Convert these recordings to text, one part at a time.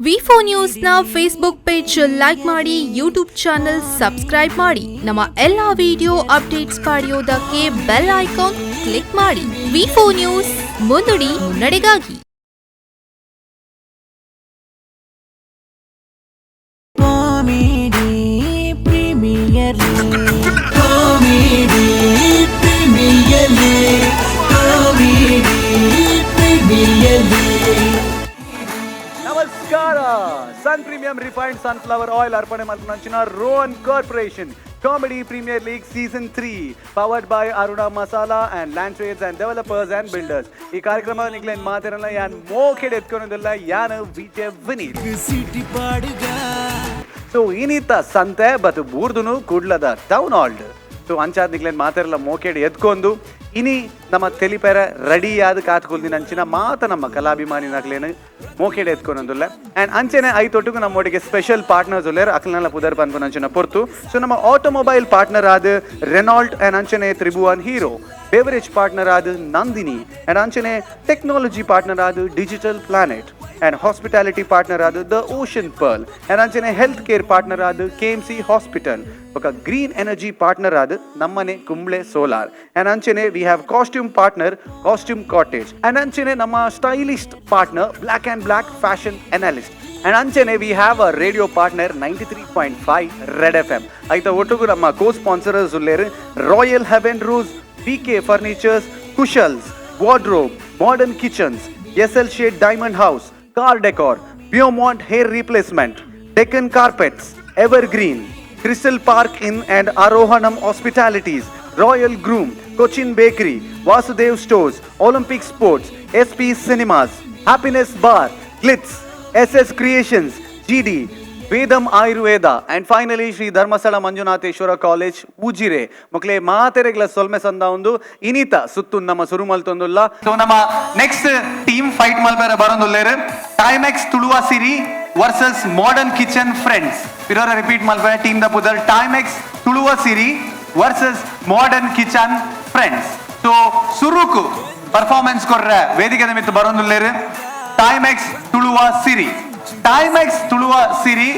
ವಿ4 ನ್ಯೂಸ್ನ Facebook page like ಮಾಡಿ, YouTube channel subscribe ಮಾಡಿ. ನಮ್ಮ ಎಲ್ಲ ವಿಡಿಯೋ ಅಪ್ಡೇಟ್ಸ್ ಪಡೆಯೋದಕ್ಕೆ ಬೆಲ್ ಐಕಾನ್ ಕ್ಲಿಕ್ ಮಾಡಿ. ವಿ4 ನ್ಯೂಸ್, ಮುನ್ನುಡಿ ಮುನ್ನಡೆಗಾಗಿ. Comedy premier league, comedy premier league, comedy premier league. ನಮಸ್ಕಾರ. Sun Premium refined sunflower oil ಅರ್ಪಣೆ ಮಲ್ಪುನಂಚಿನ Rohan corporation comedy premier league season 3, powered by Aruna Masala and land trades and developers and builders. ಈ ಕಾರ್ಯಕ್ರಮ ನಿಗ್ಲೇನ್ ಮಾತಿರಲ್ಲ, ಯಾನ್ ಮೋಕೆಡ್ ಎತ್ಕೊಳೋದಿಲ್ಲ, ಯಾನ್ Vijay Vineeth. City ಪಾಡುಗ. ಸೊ ಇನಿತ ಸಂತೆ ಬತ್ ಬೂರ್ದುನು ಕುಡ್ಲದ ಟೌನ್ ಹಾಲ್ಡ್. ಸೊ ಅಂಚಾದ್ ನಿಗ್ಲೇನ್ ಮಾತಿರಲ್ಲ ಮೋಕೆಡ್ ಎತ್ಕೊಂಡು ಇನಿ ನಮ್ಮ ತೆಲಿಪೆರ ರೆಡಿ ಆದ ಕಾತ್ಕೊಲ್ದಿನ ಅಂಚಿನ ಮಾತ ನಮ್ಮ ಕಲಾಭಿಮಾನಿ ನಕ್ಲೇನು ಮೋಕೆಡ್ ಎತ್ಕೊಂಡೊಂದುಲ್ಲ. ಆ್ಯಂಡ್ ಅಂಚೆನೆ ಐತೊಟ್ಟಿಗೂ ನಮ್ಮೊಟ್ಟಿಗೆ ಸ್ಪೆಷಲ್ ಪಾರ್ಟ್ನರ್ಸ್ ಉಲ್ಲೇರ್. ಅಕ್ಲನೆಲ್ಲ ಪುದರ್ ಪನ್ಪುನ ಅಂಚಿನ ಪೊರ್ತು. ಸೊ ನಮ್ಮ ಆಟೋಮೊಬೈಲ್ ಪಾರ್ಟ್ನರ್ ಆದ ರೆನಾಲ್ಟ್ ಆ್ಯಂಡ್ ಅಂಚನೆ ತ್ರಿಭುವನ್ ಹೀರೋ, ಬೇವರೇಜ್ ಪಾರ್ಟ್ನರ್ ಆದ ನಂದಿನಿ ಆ್ಯಂಡ್ ಅಂಚನೆ ಟೆಕ್ನಾಲಜಿ ಪಾರ್ಟ್ನರ್ ಆದ digital planet and hospitality partner ಆದ the ocean pearl and ಅಂಚನೆ ಹೆಲ್ತ್ ಕೇರ್ ಪಾರ್ಟ್ನರ್ ಆದ ಕೆಎಂಸಿ ಹಾಸ್ಪಿಟಲ್, ಬೊಕ ಗ್ರೀನ್ ಎನರ್ಜಿ ಪಾರ್ಟ್ನರ್ ಆದ ನಮ್ಮನೆ ಕುಂಬ್ಳೆ ಸೋಲಾರ್ ಆ್ಯಂಡ್ ಅಂಚನೆ we have costume partner Costume Cottage and ಅಂಚನೆ ನಮ್ಮ stylist partner Black and Black fashion analyst and ಅಂಚನೆ we have a radio partner 93.5 Red FM. ಐತ ಒಟ್ಟುಗು ನಮ್ಮ ಕೋ ಸ್ಪಾನ್ಸರರ್ಸ್ ಉಲ್ಲೇರು royal heaven rose, P K furnitures, Kushal's wardrobe, modern kitchens, S L shade diamond house, car decor, Beaumont hair replacement, Deccan carpets, ever green, crystal park in and Arohanam hospitalities, royal groom, Cochin bakery, Vasudev stores, Olympic sports, S P cinemas, happiness bar, glitz, S S creations, G D Vedam Ayurveda and finally Shri Dharmasthala Manjunatheshwara college, Ujire. ಮಕ್ಕಳೇ ಮಾತೆರೆಗ್ಲ ಸೊಲ್ಮೆ ಸಂದ ಒಂದು ಇನಿತ ಸುತ್ತು ನಮ್ಮ ಸುರು ಮಲ್ತೊಂದುಲ್ಲ. So ನಮ್ಮ ನೆಕ್ಸ್ಟ್ ಟೀಮ್ ಫೈಟ್ ಮಲ್ಪೆರ ಬರೋದುಲ್ಲೇರು Timex Tuluva Siri versus modern kitchen friends. ಇರೋರ ರಿಪೀಟ್ ಮಲ್ಪೆ, ಟೀಮ್ the ಪುದರ್ Timex Tuluva Siri versus modern kitchen friends. So ಸುರುಕು ಪರ್ಫಾರ್ಮೆನ್ಸ್ ಕೊರ್ರೆ ವೇದಿಕೆ ನಿಮಿತ್ತ ಬರೋದುಲ್ಲೇರು ಟೈಮೆಕ್ಸ್ ತುಳುವ ಸಿರಿ. ಟೈಮೆಕ್ಸ್ ತುಳುವ ಸಿರಿ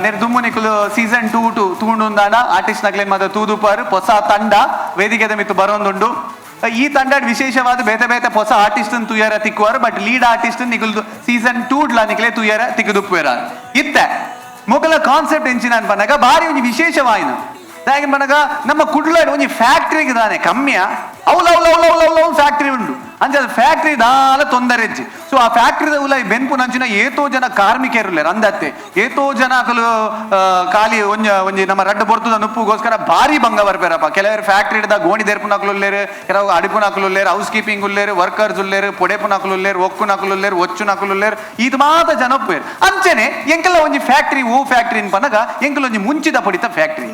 ನೆರ್ ದುಮ್ಮು ನಿಕುಲು ಸೀಸನ್ 2 ಟು ತೂಂಡುಂದಾಂಡ ಆರ್ಟಿಸ್ಟ್ ನಕ್ಲೇನ್ ಮಾತ ತೂದುಪಾರು. ಹೊಸ ತಂಡ ವೇದಿಕೆದ ಮಿತ್ತು ಬರೋಂದುಂಡು. ಈ ತಂಡ ವಿಶೇಷವಾದ ಬೇತೆ ಬೇತೆ ಹೊಸ ಆರ್ಟಿಸ್ಟ್ ತುಯ್ಯರ ತಿಕ್ಕುವಾರು, ಬಟ್ ಲೀಡ್ ಆರ್ಟಿಸ್ಟ್ ನಿಕುಲ್ ಸೀಸನ್ 2 ಡ್ಲಾ ನಿಕ್ಲೆ ತುಯ್ಯರ ತಿಕ್ಕುದುಪ್ಪುವೆರ. ಇತ್ತೆ ಮೊಗಲ ಕಾನ್ಸೆಪ್ಟ್ ಎಂಚಿನ ಅನ್ಪನಗ ಬಾರಿ ಒಂಜಿ ವಿಶೇಷವಾಯಿನ. ದಾಯೆ ಪನ್ನಗ ನಮ್ಮ ಕುಡ್ಲಡ್ ಒಂಜಿ ಫ್ಯಾಕ್ಟ್ರಿಗೆ ದಾನೆ ಕಮ್ಮಿಯ ಅವ್ಲ ಅವ್ಲ ಅವ್ಲ ಅವ್ಲ ಅವ್ಲ ಅವ್ಲ ಫ್ಯಾಕ್ಟ್ರಿ ಉಂಡು. ಅಂಚ ಫ್ಯಾಕ್ಟ್ರಿ ದಾಲ ತೊಂದರೆ ಇಜ್ಜಿ. ಸೊ ಆ ಫ್ಯಾಕ್ಟ್ರಿದ ಉಲ ಬೆನ್ಪು ನಂಚಿನ ಏತೋ ಜನ ಕಾರ್ಮಿಕರುಲ್ಲೇರ್ ಅಂದತ್ತೆ. ಏತೋ ಜನ ಅಕಲು ಖಾಲಿ ಒಂಜ ಒಂಜಿ ನಮ್ಮ ರಡ್ಡ ಬೊರ್ತದ ನುಪ್ಪುಗೋಸ್ಕರ ಭಾರಿ ಭಂಗ ಬರ್ಪೇರಪ್ಪ. ಕೆಲವರು ಫ್ಯಾಕ್ಟ್ರಿ ದ ಗೋಣಿ ದೇರ್ಪುನಕುಲು ಉಲ್ಲೇರು, ಕೆಲವು ಅಡಿಪುನಕುಲು ಉಲ್ಲೇರು, ಹೌಸ್ ಕೀಪಿಂಗ್ ಉಲ್ಲೇರು, ವರ್ಕರ್ಸ್ ಉಲ್ಲೇರು, ಪೊಡೆಪುನಕುಲು ಉಲ್ಲೇರು, ಒಕ್ಕುನಕುಲು ಉಲ್ಲೇರು, ಒಚ್ಚುನಕುಲು ಉಲ್ಲೇರು, ಇದು ಮಾತ ಜನ ಒಪ್ಪುವೇರು. ಅಂಚನೆ ಎಂಕಲ ಒಂಜಿ ಫ್ಯಾಕ್ಟ್ರಿ ಓ ಫ್ಯಾಕ್ಟ್ರಿ ಪನ್ನಗ ಎಂಕಲ ಒಂಜಿ ಮುಂಚಿದ ಪೊಡಿತ ಫ್ಯಾಕ್ಟ್ರಿ.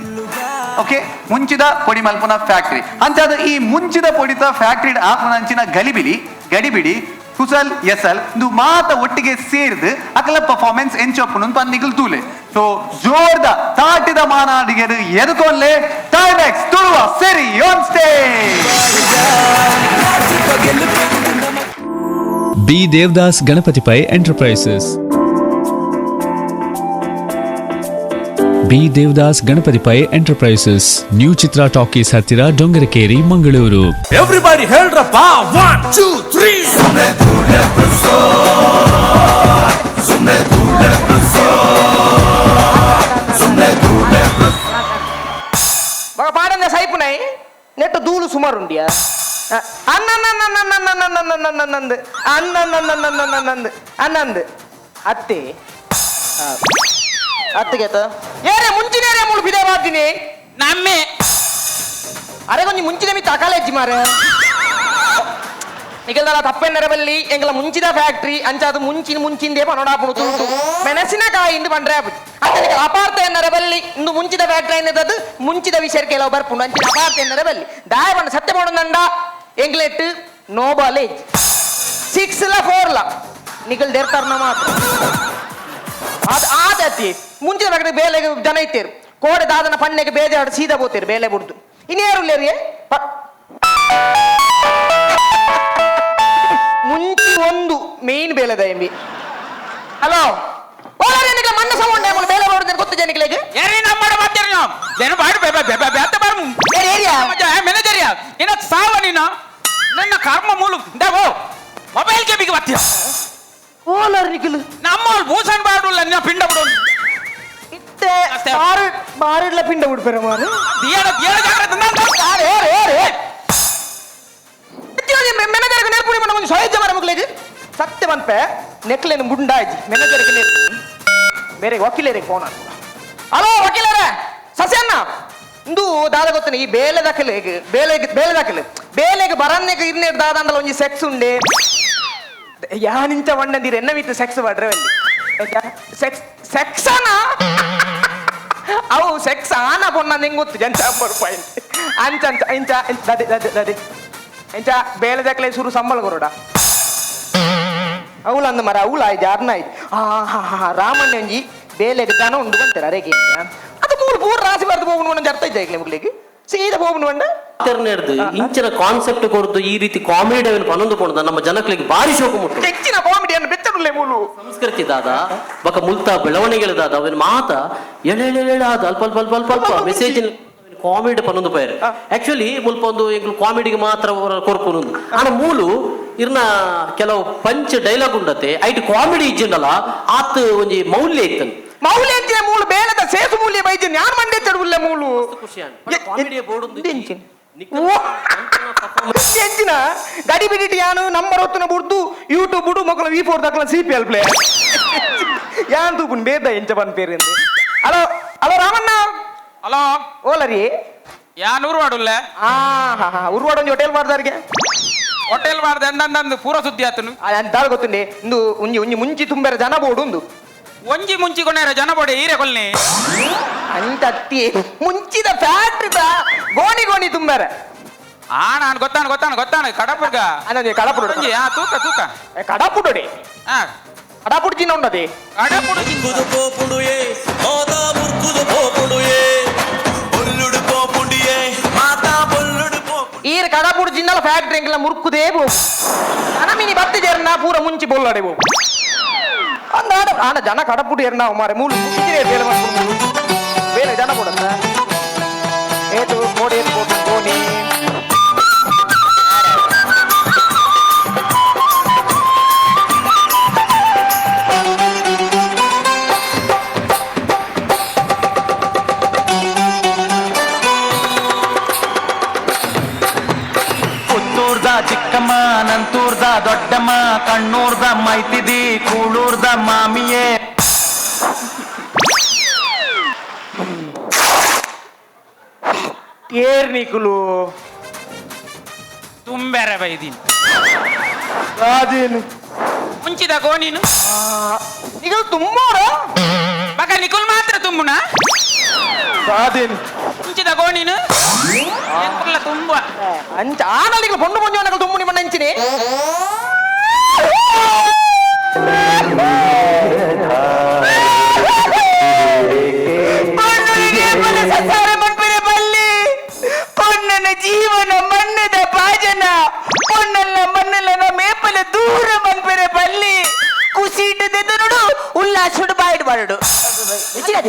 ಓಕೆ, ಮುಂಚಿದ ಪೊಡಿ ಮಲ್ಪುನ ಫ್ಯಾಕ್ಟ್ರಿ. ಅಂಚಾದ ಈ ಮುಂಚಿದ ಪೊಡಿತ ಫ್ಯಾಕ್ಟ್ರಿ ಆಪುನ ಅಂಚಿನ ಗಲಿಬಿಲಿ ಗಡಿಬಿಡಿ ಕುಸಲ್ ಎಸಲ್ ಇಂದು ಮಾತ ಒಟ್ಟಿಗೆ ಸೇರ್ದು ಅಕಲ ಪರ್ಫಾರ್ಮೆನ್ಸ್ ಎಂಚೊಪ್ಪುನು ಪನ್ನಿಕಲ್ ತೂಲೆ. ಸೊ ಜೋರ್ದ ತಾಟಿದ ಮಾನಾಡಿಗೆರು ಎದುಕೊಲ್ಲೆ Timex Tuluva Siri on stage. B Devadas Ganapathi Pai enterprises. B Devadas Ganapathi Pai enterprises, new Chitra talkies ಹತ್ತಿರ, ಡೊಂಗರಕೇರಿ, ಮಂಗಳೂರು. ಎವ್ರಿಬಡಿ ಹೇಳ್ರಪ್ಪ, 1 2 3. ಮಗ ಪಾಡಂದ ಸೈಪುನೈ ನೆಟ್ಟು ಧೂಳು ಸುಮಾರು ಉಂಡಿಯ ಅನ್ನ ಅನ್ನ ಅನ್ನಂದು ಅತ್ತೆ ಅತ್ತಿಗೆತ ಏರೆ ಮುಂಚಿನೇರೆ ಮುಳು ಬಿದೆ ಬಾರ್ದಿನಿ. ನಮ್ಮೆ. ಅರೆ ಕೊಂಚ ಮುಂಚಿನ ಮಿತ್ತ ಅಕಾಲೆಜ್ಜಿ ಮಾರೆ. ನಿಗಲ್ದಲ್ಲ ತಪ್ಪೆನ್ನರ ಬಲ್ಲಿ ಎಂಗಲ ಮುಂಚಿದ ಫ್ಯಾಕ್ಟ್ರಿ ಅಂಚಾದ ಮುಂಚಿನ ಮುಂಚಿಂದೇ ಪನೋಡಾಪುಣು ತುಳುಟು ಮೆಣಸಿನಕಾಯಿ ಇಂದು ಪಂಡ್ರೆ ಆಪುಜಿ. ಅಂಚ ನಿಕಲ್ ಅಪಾರ್ಥ ಎನ್ನರ ಬಲ್ಲಿ. ಇಂದು ಮುಂಚಿದ ಫ್ಯಾಕ್ಟ್ರಿ ಎನ್ನದದು ಮುಂಚಿದ ವಿಷಯ ಕೆಲವು ಬರ್ಪುಂಡು. ಅಂಚಿನ ಅಪಾರ್ಥ ಎನ್ನರ ಬಲ್ಲಿ. ದಾಯ ಪಂಡ ಸತ್ಯ ಪಡೋದಂಡ ಎಂಗ್ಲೆಟ್ ನೋ ಬಾಲೇಜ್ ಸಿಕ್ಸ್ ಲ ಫೋರ್ ಲ ನಿಕಲ್ ದೇರ್ತಾರ್ನ ಮಾತ್ರ ಅದು ಆದತಿ. ಮುಂಚಿನ ಫ್ಯಾಕ್ಟ್ರಿ ಬೇಲೆಗೆ ಜನ ಇತ್ತೇರು. ಕೋಡೆ ದಾದನ ಪಣ್ಣೆಗೆ ಬೇಜಾಡು ಸೀದಾ ಬೋತೇರು ಬೇಲೆ ಬುಡ್ದು. ಇನ್ಯಾರು ಇಲ್ಲೇರಿ? ಮುಂಚಿ ಒಂದು ಮೇನ್ ಬೇಲೆದ ಎಂಬಿ. ಹಲೋ. ಜನಿಗಳಿಗೆ ಏರಿ ನಮ್ಮ ಮಾತಾಡಿ ನಾವು ಏನು ಬಾಡು ಬೆ ಬೆ ಬೆ ಬೆತ್ತ ಬಾರು ಏರಿಯಾ ಮ್ಯಾನೇಜರ್ ಯಾ ನಿನ್ನ ಸಾವ ನೀನು ನನ್ನ ಕರ್ಮ ಮೂಲು ದೇವೋ ಮೊಬೈಲ್ ಗೆ ಬಿಗಿ ಬತ್ತೀಯ ಓಲರ್ ನಿಕಲು ನಮ್ಮ ಭೂಷಣ್ ಬಾಡುಲ್ಲ ನಿನ್ನ ಪಿಂಡ ಬಿಡು ಇತ್ತೆ ಬಾರು ಬಾರುಡ್ಲ ಪಿಂಡ ಬಿಡ್ಪೇರ ಮಾರು ದಿಯಡ ದಿಯಡ ಜಾಗ್ರತೆ ಯಾರು ಯಾರು ಯಾರು ಮ್ಯಾನೇಜರ್ಗೆ ನೇರ್ಪುಡಿ ಮಣ್ಣ ಒಂದು ಸಹಜ ಮರ ಮುಗ್ಲೇಜ್ ಸತ್ಯ ಮನ್ಪೆ ನೆಕ್ಲೇನು ಮುಂಡಾಜಿ ಮ್ಯಾನೇಜರ್ಗೆ ನೇರ್ ಬೇರೆ ವಕೀಲರಿಗೆ ಫೋನ್ ಹಾಕು. ಹಲೋ ವಕೀಲರೇ ಸಸ್ಯಣ್ಣ ಇಂದು ದಾದ ಗೊತ್ತನೆ ಈ ಬೇಲೆ ದಾಖಲೆ ಬೇಲೆ ಬೇಲೆ ದಾಖಲೆ ಬೇಲೆಗೆ ಬರನ್ನೆಗೆ ಇರ್ನೇರ್ ದಾದ ಅಂದಲ ಒಂಜಿ ಸೆಕ್ಸ್ ಉಂಡೆ ಯಾನಿಂಚ ವಂಡಂದಿರ ಎನ್ನ ವಿತ್ ಸೆಕ್ಸ್ ಮಾಡ್ರೆ ಸೆಕ್ಸ್ ಸೆಕ್ಸನಾ ಅವು ಸೆಕ್ಸ್ ಆನ ಪೊನ್ನ ನಿಂಗೆ ಗೊತ್ತು ಜಂಚ ರೂಪಾಯಿ ಅಂಚ ಅಂಚ ಇಂಚ ದದಿ ದದಿ ದದಿ ಇಂಚ ಬೇಲೆ ದಾಖಲೆ ಸುರು ಸಂಬಳ ಕೊರೋಡ ಅವಳ ಅಂದ ಮರ ಅವಳ ಆಯ್ತು ಅರ್ನ ಆಯ್ತು ಆ ಹಾ ಹಾ ರಾಮಣ್ಣ ಒಂಜಿ ಬೇಲೆಗೆ ದನ ಉಂಡು ಬಂತಾರೆ ಅರೆಗೆ ಅದು ಮೂರು ಪೂರ ರಾಸಿ ಬರ್ದು ಹೋಗುನು ಒಂಜಿ ಅರ್ಥ ಇದ್ದ ಮುಗ್ಲಿಗೆ ಸೀದಾ ಹೋಗುನು ಅಂಡ ತೆರ್ನೆರ್ದು ಇಂಚಿನ ಕಾನ್ಸೆಪ್ಟ್ ಕೊರ್ದು ಈ ರೀತಿ ಕಾಮಿಡಿ ಅವನು ಪನೊಂದು ಪೋಣದ ನಮ್ಮ ಜನಗಳಿಗೆ ಭಾರಿ ಶೋಕ ಮುಟ್ಟು ಹೆಚ್ಚಿನ ಕಾಮಿಡಿಯನ್ನು ಬೆಚ್ಚಡುಲ್ಲೆ ಮೂಲು ಸಂಸ್ಕೃತಿ ದಾದ ಬಕ ಮುಲ್ತ ಬೆಳವಣಿಗೆ ದಾದ ಅವನ ಮಾತ ಎಳೆ ಎಳೆ ಎಳೆ ಆದ ಅಲ್ಪ ಅಲ್ಪ ಅಲ್ಪ ಅಲ್ಪ ಅಲ್ಪ ಮೆಸೇಜ್ ಕಾಮಿಡಿ ಪನೊಂದು ಪೈರ್ ಆಕ್ಚುಲಿ ಮುಲ್ಪ ಒಂದು ಎಂಕ್ಲು ಕಾಮಿಡಿಗೆ ಮಾತ್ರ ಕೊರ್ಪುನು ಆನ ಮೂಲು ಇರ್ನ ಕೆಲವು ಪಂಚ್ ಡೈಲಾಗ್ ಉಂಡತೆ ಐಟ್ ಕಾಮಿಡಿ ಇಜ್ಜಿಂಡಲ ಆತ್ ಒಂಜಿ ಮೌಲ್ಯ ಇತ್ತನ್ ಮೌಲ್ಯ ಹೆಚ್ಚಿನ ಮೂಲು ಬೇಲದ ಸೇಸು ಮೂಲ್ಯ ಬೈಜ ಜ್ಞಾನ ಮಂಡೆ ಚಡುವುಲ್ಲ ಮೂಲು ಖುಷಿ ಕಾಮಿಡಿಯ ಬೋರ್ಡ್ ಹೆಚ್ಚಿನ ಗಡಿ ಬಿಡಿಟಿ ಯಾನು ನಂಬರ್ ಹೊತ್ತುನ ಬುಡ್ದು ಯೂಟ್ಯೂಬ್ ಬುಡು ಮಕ್ಕಳು ವಿ ಫೋರ್ ದಕ್ಕಲ C P L player ಯಾನ್ ತೂಪುನ್ ಬೇದ ಎಂಚ ಪನ್ಪೇರು hello hello Ramanna. Hello ಓಲರಿ ಯಾನ್ ಉರುವಾಡುಲ್ಲ ಆ ಹಾ ಹಾ ಉರುವಾಡ ಒಂಜಿ ಹೋಟೆಲ್ ಮಾಡ್ದಾರ್ಗೆ ಹೋಟೆಲ್ ಮಾಡ್ದೆ ಅಂದಂದು ಪೂರ ಸುದ್ದಿ ಆತನು ಅಂತಾಳ ಗೊತ್ತುಂಡೆ ಇಂದು ಒಂಜಿ ಒಂಜಿ ಮುಂಚಿ ತುಂಬೇರ ಜನ ಬೋಡು ಉಂದು ಒಂಜಿ ಮುಂಚಿ ಕೊನೇರ ಜನ ಬೋಡೆ ಈರೆ ಕೊಲ್ನಿ ಅಂತ ಅತ್ತಿ ಮುಂಚಿದ ಫ್ಯಾಕ್ಟ್ರಿ ಗೋಣಿ ಗೋಣಿ ತುಂಬೇರ ಆ ನಾನು ಗೊತ್ತಾನ ಗೊತ್ತಾನ ಗೊತ್ತಾನ ಕಡಪುರ್ಗ ಅನ್ನೊಂಜಿ ಕಡಪುಡು ಒಂಜಿ ಆ ತೂಕ ತೂಕ ಕಡಪುಡೋಡೆ ಆ ಕಡಪುಡು ಚಿನ್ನ ಉಂಡದೆ ಕಡಪುಡು ಪೋಪುಡುಯೇ ಮಾತಾ ಮುರ್ಕುದು ಪೋಪುಡುಯೇ ಬೊಲ್ಲುಡು ಪೋಪುಂಡಿಯೇ ಮಾತಾ ಬೊಲ್ಲುಡು ಪೋಪು ಈರ್ ಕಡಪುಡು ಜಿನ್ನಲ ಫ್ಯಾಕ್ಟ್ರಿ ಎಂಕಲ ಮುರ್ಕುದೇ ಬೋವು ಜನ ಮಿನಿ ಬತ್ತಿ ಜೇರ್ನ ಪೂರ ಮುಂಚಿ ಬೊಲ್ಲಡೆ ಬೋವು ಅಂದಾಡ ಆನ ಜನ ಕಡಪುಡು ಏರ್ನ ಮಾರೆ ಮೂಲು ಮುಗಿದಿರೇ ಬೇಲೆ ಮಾಡ್ಕೊಂಡು ಬೇಲೆ ಜನ ಕೊಡತ್ತ ಏತು ಕೋಡಿ ಏತು ಕೋಟಿ ಕೋಣಿ ಪುತ್ತೂರ್ದ ಚಿಕ್ಕಮ್ಮ ನಂತೂರ್ದ ದೊಡ್ಡಮ್ಮ ಕಣ್ಣೂರ್ದ ಮೈತಿದಿ ಕೂಳೂರ್ದ ಮಾಮಿಯೇ ಏರ್ ನಿಕುಲು ತುಂಬೆರ ಬೈದಿನಿ ರಾಜೇನು ಮುಂಚಿದ ಗೋಣಿನು ನಿಗಲು ತುಂಬೋರ ಬಕ ನಿಕುಲ್ ಮಾತ್ರ ತುಂಬುನ ರಾಜೇನು ಮುಂಚಿದ ಗೋಣಿನು ಎಂಕುಲ್ಲ ತುಂಬ ಅಂಚ ಆನಲಿಗೆ ಪೊಣ್ಣು ಪೊಂಜು ತುಂಬು ನಿಮ್ಮ ನಂಚಿನಿ ಪೊನ್ನನ ಜೀವನ ಮಣ್ಣದ ಪಾಜನ ಪೊನ್ನಲ್ಲ ಮಣ್ಣಲ್ಲ ಮೇಪಲ ದೂರ ಮನ್ಪೆರೆ ಬಲ್ಲಿ ಖುಷಿ ಇಟ್ಟದೆದ್ದು ನೋಡು ಉಲ್ಲಾಸುಡು ಬಾಯಿಡು ಬಾರಡು ಚೀಪ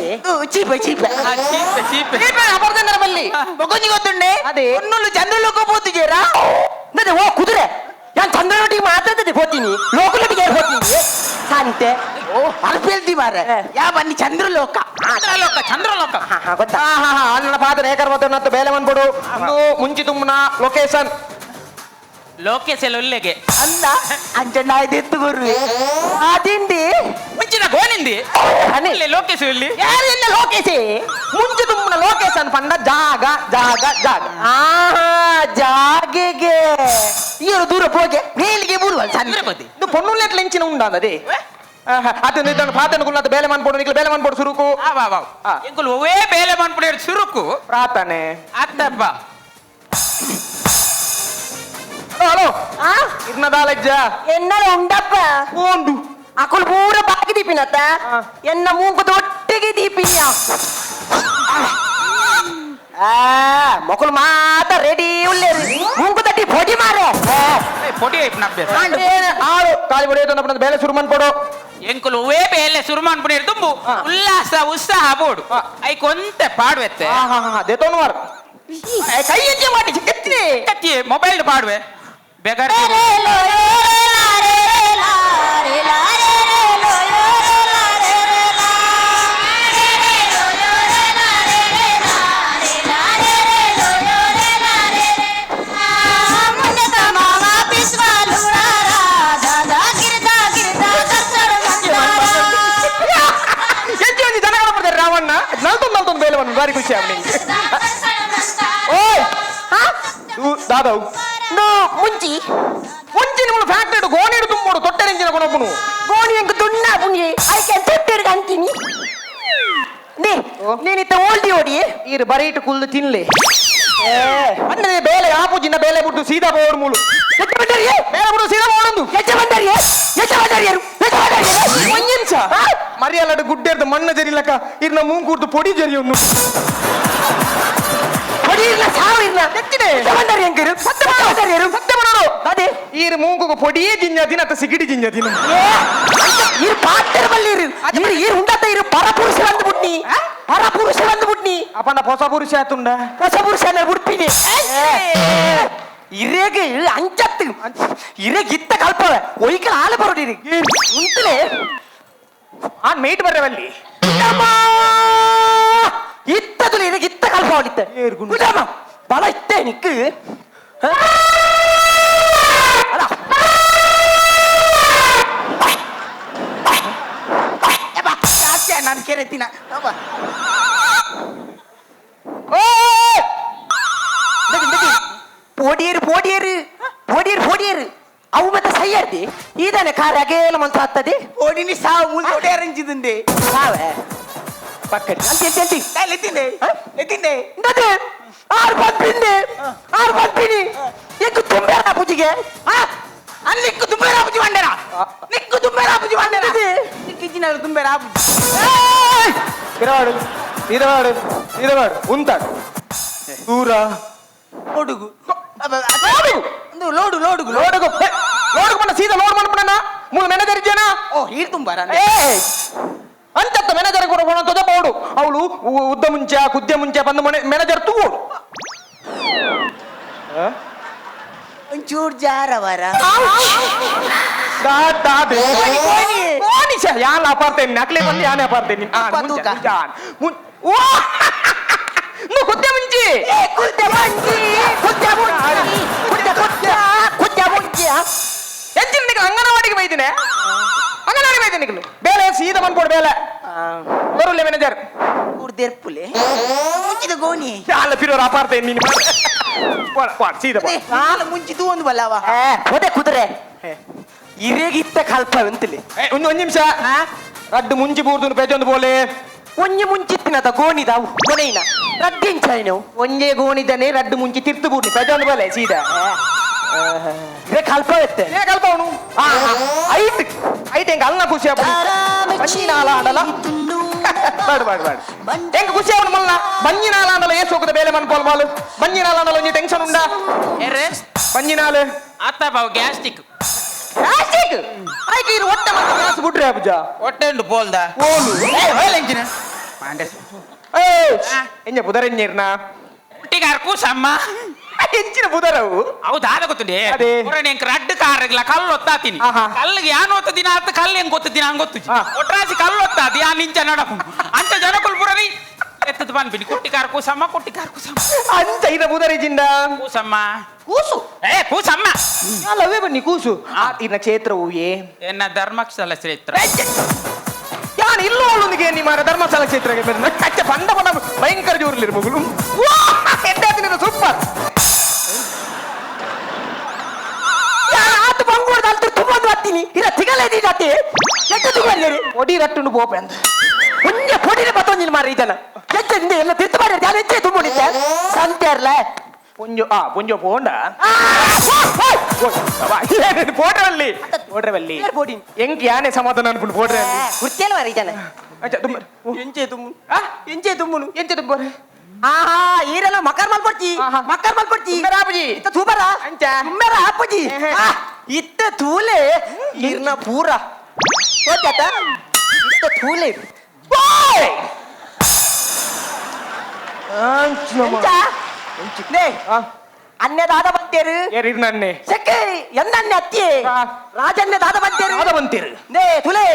ಚೀಪ ಚೀಪೆ ಚೀಪೆ ಅಪರ್ಧನರ ಬಲ್ಲಿ ಮೊಗೊಂಜಿ ಗೊತ್ತುಂಡೆ ಅದೇ. ಒನ್ನೊಲ್ಲು ಚಂದ್ರಲೋಕ ಪೋತಿಜೇರಾ ನದೆ ಓ ಕುದುರೆ ನಾನು ಚಂದ್ರನೊಟ್ಟಿಗೆ ಮಾತಾಡ್ತದೆ ಪೋತೀನಿ ಲೋಕಲೊಟ್ಟಿಗೆ ಯಾರು ಪೋತೀನಿ ಸಂತೆ ಓ ಅರ್ಪೇಲ್ದಿ ಮಾರ್ರೆ ಯಾ ಬನ್ನಿ ಚಂದ್ರಲೋಕ ಚಂದ್ರಲೋಕ ಚಂದ್ರಲೋಕ ಹಾ ಹಾ ಗೊತ್ತಾ ಹಾ ಹಾ ಹಾ ಅನ್ನ ಪಾತ್ರ ಏಕರ್ವತನತ್ತು ಬೇಲೆ ಬಂದ್ಬಿಡು ಒಂದು ಮುಂಚಿ ತುಂಬುನ ಲೊಕೇಶನ್ ಲೋಕೇಶ್ ಒಲ್ಲೆಗೆ ಅಲ್ಲ ಅಂಚಣ್ಣ ಎತ್ತು ಗುರುವೆ ಅದಿಂಡಿ ಮುಂಚಿನ ಗೋಣಿಂದಿ ಅನೆ. ಒಲ್ಲೆ ಲೋಕೇಶ್ ಒಲ್ಲಿ ಯಾರೆಲ್ಲ ಲೊಕೇಶಿ ಮುಂಚಿ ತುಂಬುನ ಲೊಕೇಶನ್ ಪಂಡ ಜಾಗ ಜಾಗ ಜಾಗ ಆಹಾ ಜಾಗೆಗೆ ಇವರು ದೂರ ಹೋಗೆ ಮೇಲಿಗೆ ಬರುವ ದೂರ ಹೋದೆ. ಇದು ಪೊಣ್ಣುಲೆಟ್ ಲೆಂಚಿನ ಉಂಡಾದದೆ ಅದು ನಿಧಾನ ಪಾತನ ಕುಲ್ಲದ ಬೇಲೆ ಮನ್ಪೋಡು ನಿಕ್ಲ ಬೇಲೆ ಮನ್ಪೋಡು ಸುರುಕು ಆ ವಾ ವಾ ಆ. ಎಂಕುಲು ಒವೇ ಬೇಲೆ ಮನ್ಪುಡೇರು ಸುರುಕು ಪ್ರಾರ್ಥನೆ ಅತ್ತಬ್ಬ ಹಲೋ ಹಲೋ ಆ ಇರ್ನದಾಲಜ್ಜ ಎನ್ನಲ ಉಂಡಪ್ಪ ಓಂಡು ಅಕುಲು ಪೂರ ಬಾಕಿ ದೀಪಿನತ್ತ ಎನ್ನ ಮೂಗು ದೊಟ್ಟಿಗೆ ದೀಪಿನಿಯ ಆ ಮೊಕಲು ಮಾತ ರೆಡಿ ಉಲ್ಲೇರು ಮೂಗು ತಟ್ಟಿ ಫೋಟೋ ಪೊಡಿ ಮಾರೆ ಪೊಡಿ ಐಪುನ ಆಳು ಖಾಲಿ ಪೊಡಿ ಐತಂದ ಬೇಲೆ ಸುರುಮನ್ ಪೊಡು ಎಂಕುಲು ಉವೇ ಬೇಲೆ ಸುರುಮನ್ ಪುಣಿ ತುಂಬು ಉಲ್ಲಾಸ ಉತ್ಸಾಹ ಬೋಡು ಐಕೊಂತೆ ಪಾಡುವೆತ್ತೆ ದೇತೋನು ಮಾರು ಕೈ ಹೆಜ್ಜೆ ಮಾಡಿ ಕತ್ತಿನೇ ಕತ್ತಿ ಮೊಬೈಲ್ ಪಾಡುವೆ ಬೇಗಾರ ರಾವಣ್ಣ ನಲ್ತೊಂದು ನಲ್ತೊಂದು ಬೇಲೆ ಬಂದು ಬಾರಿ ಖುಷಿ ಆಗ ಓಯ್ ದಾದವು ಮುಂಚಿ ಮುಂಚಿ ನಿಮ್ಮ ಫ್ಯಾಕ್ಟರಿ ಗೋಣಿ ತುಂಬೋಡು ತೊಟ್ಟೆ ರೆಂಜಿನ ಕೊನೊಬ್ಬನು ಗೋಣಿ ಎಂಕ್ ದುಣ್ಣ ಪುಂಜಿ ಐಕೆ ತೊಟ್ಟೆರ್ಗ ಅಂತೀನಿ ನೇ ನೀನಿತ್ತ ಓಲ್ಡಿ ಓಡಿ ಈರು ಬರೀಟು ಕುಲ್ದು ತಿನ್ಲಿ ಅಂದ್ರೆ ಬೇಲೆ ಆಪುಜಿನ ಬೇಲೆ ಬಿಟ್ಟು ಸೀದಾ ಬೋರ್ ಮೂಲು ಎಚ್ಚ ಬಂದರಿಯೇ ಬೇಲೆ ಬಿಟ್ಟು ಸೀದಾ ಬೋಡೊಂದು ಎಚ್ಚ ಬಂದರಿಯೇ ಎಚ್ಚ ಬಂದರಿಯರು ಎಚ್ಚ ಬಂದರಿಯರು ಒಂಜಿ ನಿಮಿಷ ಮರಿಯಲ್ಲಡು ಗುಡ್ಡೆರ್ದು ಮಣ್ಣು ಜರಿಲಕ್ಕ ಇರ್ನ ಮೂಂಕೂರ್ದು ಪೊಡಿ ಜರಿಯನ್ನು ಪೊಡಿ ಇರ್ಲ ಸಾವು ಇರ್ಲ ಎತ್ತಿದೆ ಎಚ್ಚ ಬಂದರಿ ಎಂಕಿರು ಸತ್ಯ ಬಂದರಿಯರು ಸತ್ಯ ಮಾಡೋರು ಅದೇ ಈರು ಮೂಂಕುಗು ಪೊಡಿಯೇ ಜಿಂಜ ದಿನ ಅತ್ತ ಸಿಗಿಡಿ ಜಿಂಜ ದಿನ ಇರು ಪಾತ್ರ ಬಲ್ಲಿರು ಇರು ಇರು ಉಂಡತ್ತ ಇರು ಪರಪುರುಷ ಬಂದು ಬಿಟ್ನಿ ಪರಪುರುಷ ಬಂದು ಬಿಟ್ನಿ ಅಪ್ಪನ ಹೊಸ ಪುರುಷ ಆತುಂಡ ಹೊಸ ಪುರುಷ ಬಿಡ್ತೀನಿ ಇರೇಗ ಅಂಚತ್ತು ಇರೇಗ ಇತ್ತ ಕಲ್ಪವೆ ಒಯ್ಕಲ ಆಲ ಬರೋಡಿರಿ ಉಂತಲೇ ಆನ್ ಮೇಟ್ ಬರ್ರವಲ್ಲಿ ಇತ್ತದು ಇರೇಗ ಇತ್ತ ಕಲ್ಪವಲಿತ್ತ ಗುಡಮ್ಮ ಬಲ ಇತ್ತೆ ನಿಕ್ಕು ಅಲ್ಲ ನಾನು ಕೆರೆತಿನ ಪೋಡಿಯರು ಪೋಡಿಯರು ಪೋಡಿಯರು ಪೋಡಿಯರು ಅವು ಮತ್ತೆ ಸೈಯರ್ದಿ ಈದಾನೆ ಕಾರ್ ಅಗೇಲ ಮಂತ್ರ ಆಗ್ತದೆ ಪೋಡಿನಿ ಸಾವು ಮುಂದೆ ಅರಂಜಿದಂದೆ ಸಾವೆ ಪಕ್ಕಡಿ ಅಂತಿ ಅಂತಿ ಅಂತಿ ಎತ್ತಿಂದೆ ಎತ್ತಿಂದೆ ಇಂದದೆ ಆರು ಪಂಪಿಂದೆ ಆರು ಪಂಪಿನಿ ಎಕ್ಕು ತುಂಬೇರ ಪೂಜಿಗೆ ಅಲ್ಲಿ ನಿಕ್ಕು ತುಂಬೇರ ಪೂಜಿ ಬಂಡೇರ ನಿಕ್ಕು ತುಂಬೇರ ಪೂಜಿ ಬಂಡೇರ ನಿಕ್ಕಿಜಿನ ತುಂಬೇರ ಪೂಜಿ ಇರವಾಡು ಇರವಾಡು ಇರವಾಡು ಉಂತಾಡು ದೂರ ಒಡುಗು ಲೋಡು ಲೋಡುಗು ಲೋಡುಗು ಲೋಡುಗು ಬಣ್ಣ ಸೀದಾ ಲೋಡ್ ಮಾಡ್ಬಿಡಣ ಮೂಲ ಮ್ಯಾನೇಜರ್ ಇದ್ದೇನಾ ಓ ಹೀರ್ ತುಂಬಾರ ಏ ಅಂಚತ್ತ ಮ್ಯಾನೇಜರ್ ಕೂಡ ಹೋಗೋಣ ಪೌಡು ಅವಳು ಉದ್ದ ಮುಂಚೆ ಕುದ್ದೆ ಮುಂಚೆ ಬಂದು ಮನೆ ಮ್ಯಾನೇಜರ್ ತೂಗೋಡು ಒಂಚೂರು ಜಾರವರ ಯಾನ್ ಅಪಾರ್ತೇನೆ ನಕ್ಲೆ ಬಂದು ಯಾನ್ ಅಪಾರ್ತೇನೆ ಕುದ್ದೆ ಮುಂಚಿ ಕುದ್ದೆ ಮುಂಚಿ ಕುದ್ದೆ ಮುಂಚಿ ಕುದ್ದೆ ಕುದ್ದೆ ಕುದ್ದೆ ಮುಂಚಿ ಎಂಚಿನ ನಿಖಲ್ ಅಂಗನವಾಡಿಗೆ ಬೈದಿನಿ ಅಂಗನವಾಡಿಗೆ ಬೈದಿನಿ ನಿಖಲ್ ಬೇಲೆ ಸೀದಾ ಬಂದ್ಕೊಡು ಬೇಲೆ ಬರುಲ್ಲ ಮ್ಯಾನೇಜರ್ ಕುಡ್ದೆರ್ಪುಲೆ ಮುಂಚಿದ ಗೋಣಿ ಅಲ್ಲ ಫಿರೋರ್ ಅಪಾರ್ತೇನೆ ನೀನು ಸೀದಾ ಮುಂಚಿದು ಒಂದು ಬಲ್ಲವ ಹೋದೆ ಕುದುರೆ ಇರೇಗಿತ್ತ ಕಲ್ಪ ಅಂತಲೇ ಒಂದು ಒಂದು ನಿಮಿಷ ರಡ್ಡು ಮುಂಚಿ ಬೂರ್ದು ಪೆಜೊಂದು ಬೋಲೆ ಒಂಜಿ ಮುಂಚಿತ್ತಿನದ ಗೋಣಿದಾವು ಗೊನೆಯಿನ ರಡ್ಡಿಂಚಾಯಿನವು ಒಂಜೇ ಗೋಣಿದನೆ ರಡ್ಡು ಮುಂಚಿ ತಿರ್ತು ಬೂರ್ನಿ ಪೆಜೊಂದು ಬೋಲೆ ಸೀದಾ ಇರೇ ಕಲ್ಪ ಎತ್ತೆ ಏ ಕಲ್ಪ ಅವನು ಐಟ್ ಐಟ್ ಹೆಂಗ ಅಲ್ಲ ಖುಷಿ ಆಪುಂಡು ಬಂಜಿನಾಲ ಆಡಲ ಬಾಡು ಬಾಡು ಬಾಡು ಹೆಂಗ ಖುಷಿ ಅವನು ಮಲ್ಲ ಬಂಜಿನಾಲ ಆಡಲ ಏ ಸೋಕದ ಬೇಲೆ ಮನ್ಪೋಲ್ ಬಾಲು ಬಂಜಿನಾಲ ಆಡಲ ಒಂಜಿ ಟೆನ್ಷನ್ ಉಂಡಾ ಬಂಜಿನಾಲು ಆತ ಬಾವು ಗ್ಯಾಸ್ಟಿಕ್ ಗ್ಯಾಸ್ಟಿಕ್ ಐಕ್ ಇರು ಒಟ್ಟೆ ಮತ್ತೆ ಗ್ಯಾಸ್ ಬಿಟ್ರೆ ಅಬುಜ ಹೊಟ್ಟೆ ಉಂಡು ಪೋಲ್ದ ಓಲು ಎಂಚಿನ ಏಯ್ ಎಂಜ ಬುದರೆಂಜಿರ್ನ ಒಟ್ಟಿಗಾರ್ ಕೂಸಮ್ಮ ಎಂಚಿನ ಬುದರವು ಅವು ದಾದ ಗೊತ್ತುಂಡೆ ಅದೇ. ಪುರಾಣ ಎಂಕ್ ರಡ್ಡು ಕಾರಗ್ಲ ಕಲ್ಲು ಒತ್ತಾತೀನಿ ಆಹಾ. ಕಲ್ಲಿಗೆ ಯಾನ್ ಒತ್ತ ದಿನ ಆತ ಕಲ್ಲು ಹೆಂಗ್ ಗೊತ್ತು ದಿನ ಹಂಗ್ ಗೊತ್ತುಜಿ ಆ. ಒಟ್ರಾಸಿ ಕಲ್ಲು ಒತ್ತಾದಿ ಯಾನ್ ಇಂಚ ನಡಪು ಅಂಚ ಜನಕುಲ್ ಪುರನಿ ಎತ್ತದ ಪನ್ಪಿನಿ ಕುಟ್ಟಿಗಾರ್ ಕೂಸಮ್ಮ ಕುಟ್ಟಿಗಾರ್ ಕೂಸಮ್ಮ ಅಂಚ ಇದ ಬುದರೆಜಿಂದ ಕೂಸಮ್ಮ ಕೂಸು ಏ ಕೂಸಮ್ಮ ಅಲ್ಲವೇ ಬನ್ನಿ ಕೂಸು ಆ ಇನ್ನ ಕ್ಷೇತ್ರವು ಏ ಎನ್ನ ಧರ್ಮಸ್ಥಳ ಕ್ಷೇತ್ರ ಯಾನ್ ಇಲ್ಲೋ ಅವಳೊಂದಿಗೆ ನಿಮ್ಮ ಧರ್ಮಸ್ಥಳ ಕ್ಷೇತ್ರಕ್ಕೆ ಬಂದ ಕಚ್ಚ ಪಂಡ ಪಂಡ ಭಯಂಕರ ಜೋರ್ಲಿರು ಮಗಳು ಸೂಪರ್ ಆತು ಬಂಗೋಡ್ದ ಅಲ್ತು ತುಂಬೊಂದು ಹತ್ತೀನಿ ಇರ ತಿಗಲೇದಿ ಜಾತಿ ಎಟ್ಟು ತುಗಲ್ಲೇರಿ ಒಡಿ ರಟ್ಟುಂಡು ಬೋಪೆ ಅಂತ ಒಂಜೆ ಪೊಡಿನ ಬತ್ತೊಂಜಿನ ಮಾರಿ ಇದನ್ನ ಎಚ್ಚ ಎಲ್ಲ ತಿರ್ತು ಮಾಡಿ ಯಾರು ಹೆಚ್ಚೆ ತುಂಬಿಡಿದ್ದೆ ಸಂತೆರ್ಲ ಪೊಂಜೊ ಆ ಪೊಂಜೊ ಪೋಂಡ ಪೋಡ್ರವಲ್ಲಿ ಪೋಡ್ರವಲ್ಲಿ ಪೋಡಿ ಎಂಕ್ ಯಾನೆ ಸಮಾಧಾನ ಅನ್ಕೊಂಡು ಪೋಡ್ರೆ ಗುರ್ತಿಯಲ್ಲ ಮಾರಿ ಇದನ್ನ ಅಚ್ಚ ತುಂಬ ಎಂಚೆ ತುಂಬು ಆ ಎಂಚೆ ತುಂಬುನು ಎಂಚ ತುಂಬ ಆಹಾ ಈರೆಲ್ಲ ಮಕರ್ ಮಲ್ಪೊಡ್ಚಿ ಮಕರ್ ಮಲ್ಪೊಡ್ಚಿ ರಾಪುಜಿ ಇತ್ತ ತೂಬರ ಅಂಚ ಉಮ್ಮೆರ ಆಪುಜಿ ಇತ್ತ ತೂಲೆ ಈರ್ನ ಪೂರ ಹೋಗ್ಯಾತ ಇತ್ತ ತೂಲೆ ಓಯ್ ಅನ್ಯ ದಾದ ಬಂತೇರು ನನ್ನೆ ಸೆಕ್ಕೆ ಎಂದನ್ನೆ ಅತ್ತಿಯೇ ರಾಜನ್ಯ ದಾದ ಬಂತೇರು ದಾದ ಬಂತೇರು ನೇ ತುಲೆ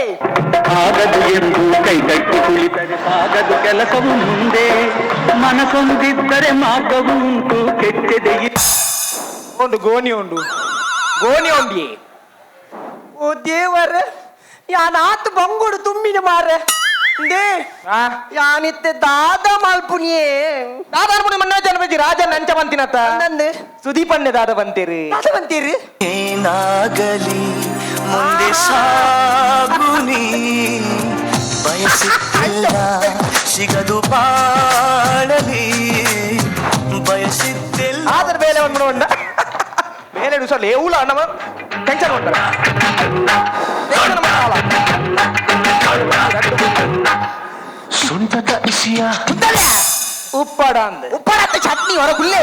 ಆಗದು ಎಂದು ಕೈಗಟ್ಟಿ ಕುಳಿತರೆ ಸಾಗದು ಕೆಲಸವು ಮುಂದೆ ಮನಸೊಂದಿದ್ದರೆ ಮಾರ್ಗವು ಉಂಟು ಕೆಚ್ಚದೆ ಉಂಡು ಗೋಣಿ ಉಂಡು ಗೋಣಿ ಉಂಡಿಯೇ ಓ ದೇವರ ಯಾನಾತ್ ಬಂಗುಡು ತುಂಬಿನ ಮಾರೆ they ಯಾನಿತ್ತೆ ದಾದ ಮಲ್ಪುನಿಯೇ ದಾದ ಅನ್ಪುನಿ ಮನ್ನ ಜನಪಜಿ ರಾಜನ್ ಅಂಚ ಬಂತಿನತ್ತ ನಂದು ಸುದೀಪಣ್ಣೆ ದಾದ ಬಂತೀರಿ ದಾದ ಬಂತೀರಿ ಏನಾಗಲಿ ಮುಂದೆ ಸಾಗುನಿ ಬಯಸಿದ್ದಿಲ್ಲ ಸಿಗದು ಬಾಳಲಿ ಬಯಸಿದ್ದಿಲ್ಲ ಆದ್ರೆ ಬೇಲೆ ಒಂದು ಉಂಡ ಬೇಲೆ ಸಲ ಏವುಲ ನಮ್ಮ ಟೆನ್ಷನ್ ಉಂಡ ಟೆನ್ಷನ್ ಮಾಡಲ್ಲ ಸುಂಟದ ಇಸಿಯ ಉಪ್ಪಡ ಅಂದೆ ಉಪ್ಪಡತ್ತ ಚಟ್ನಿ ಹೊರ ಗುಲ್ಲೆ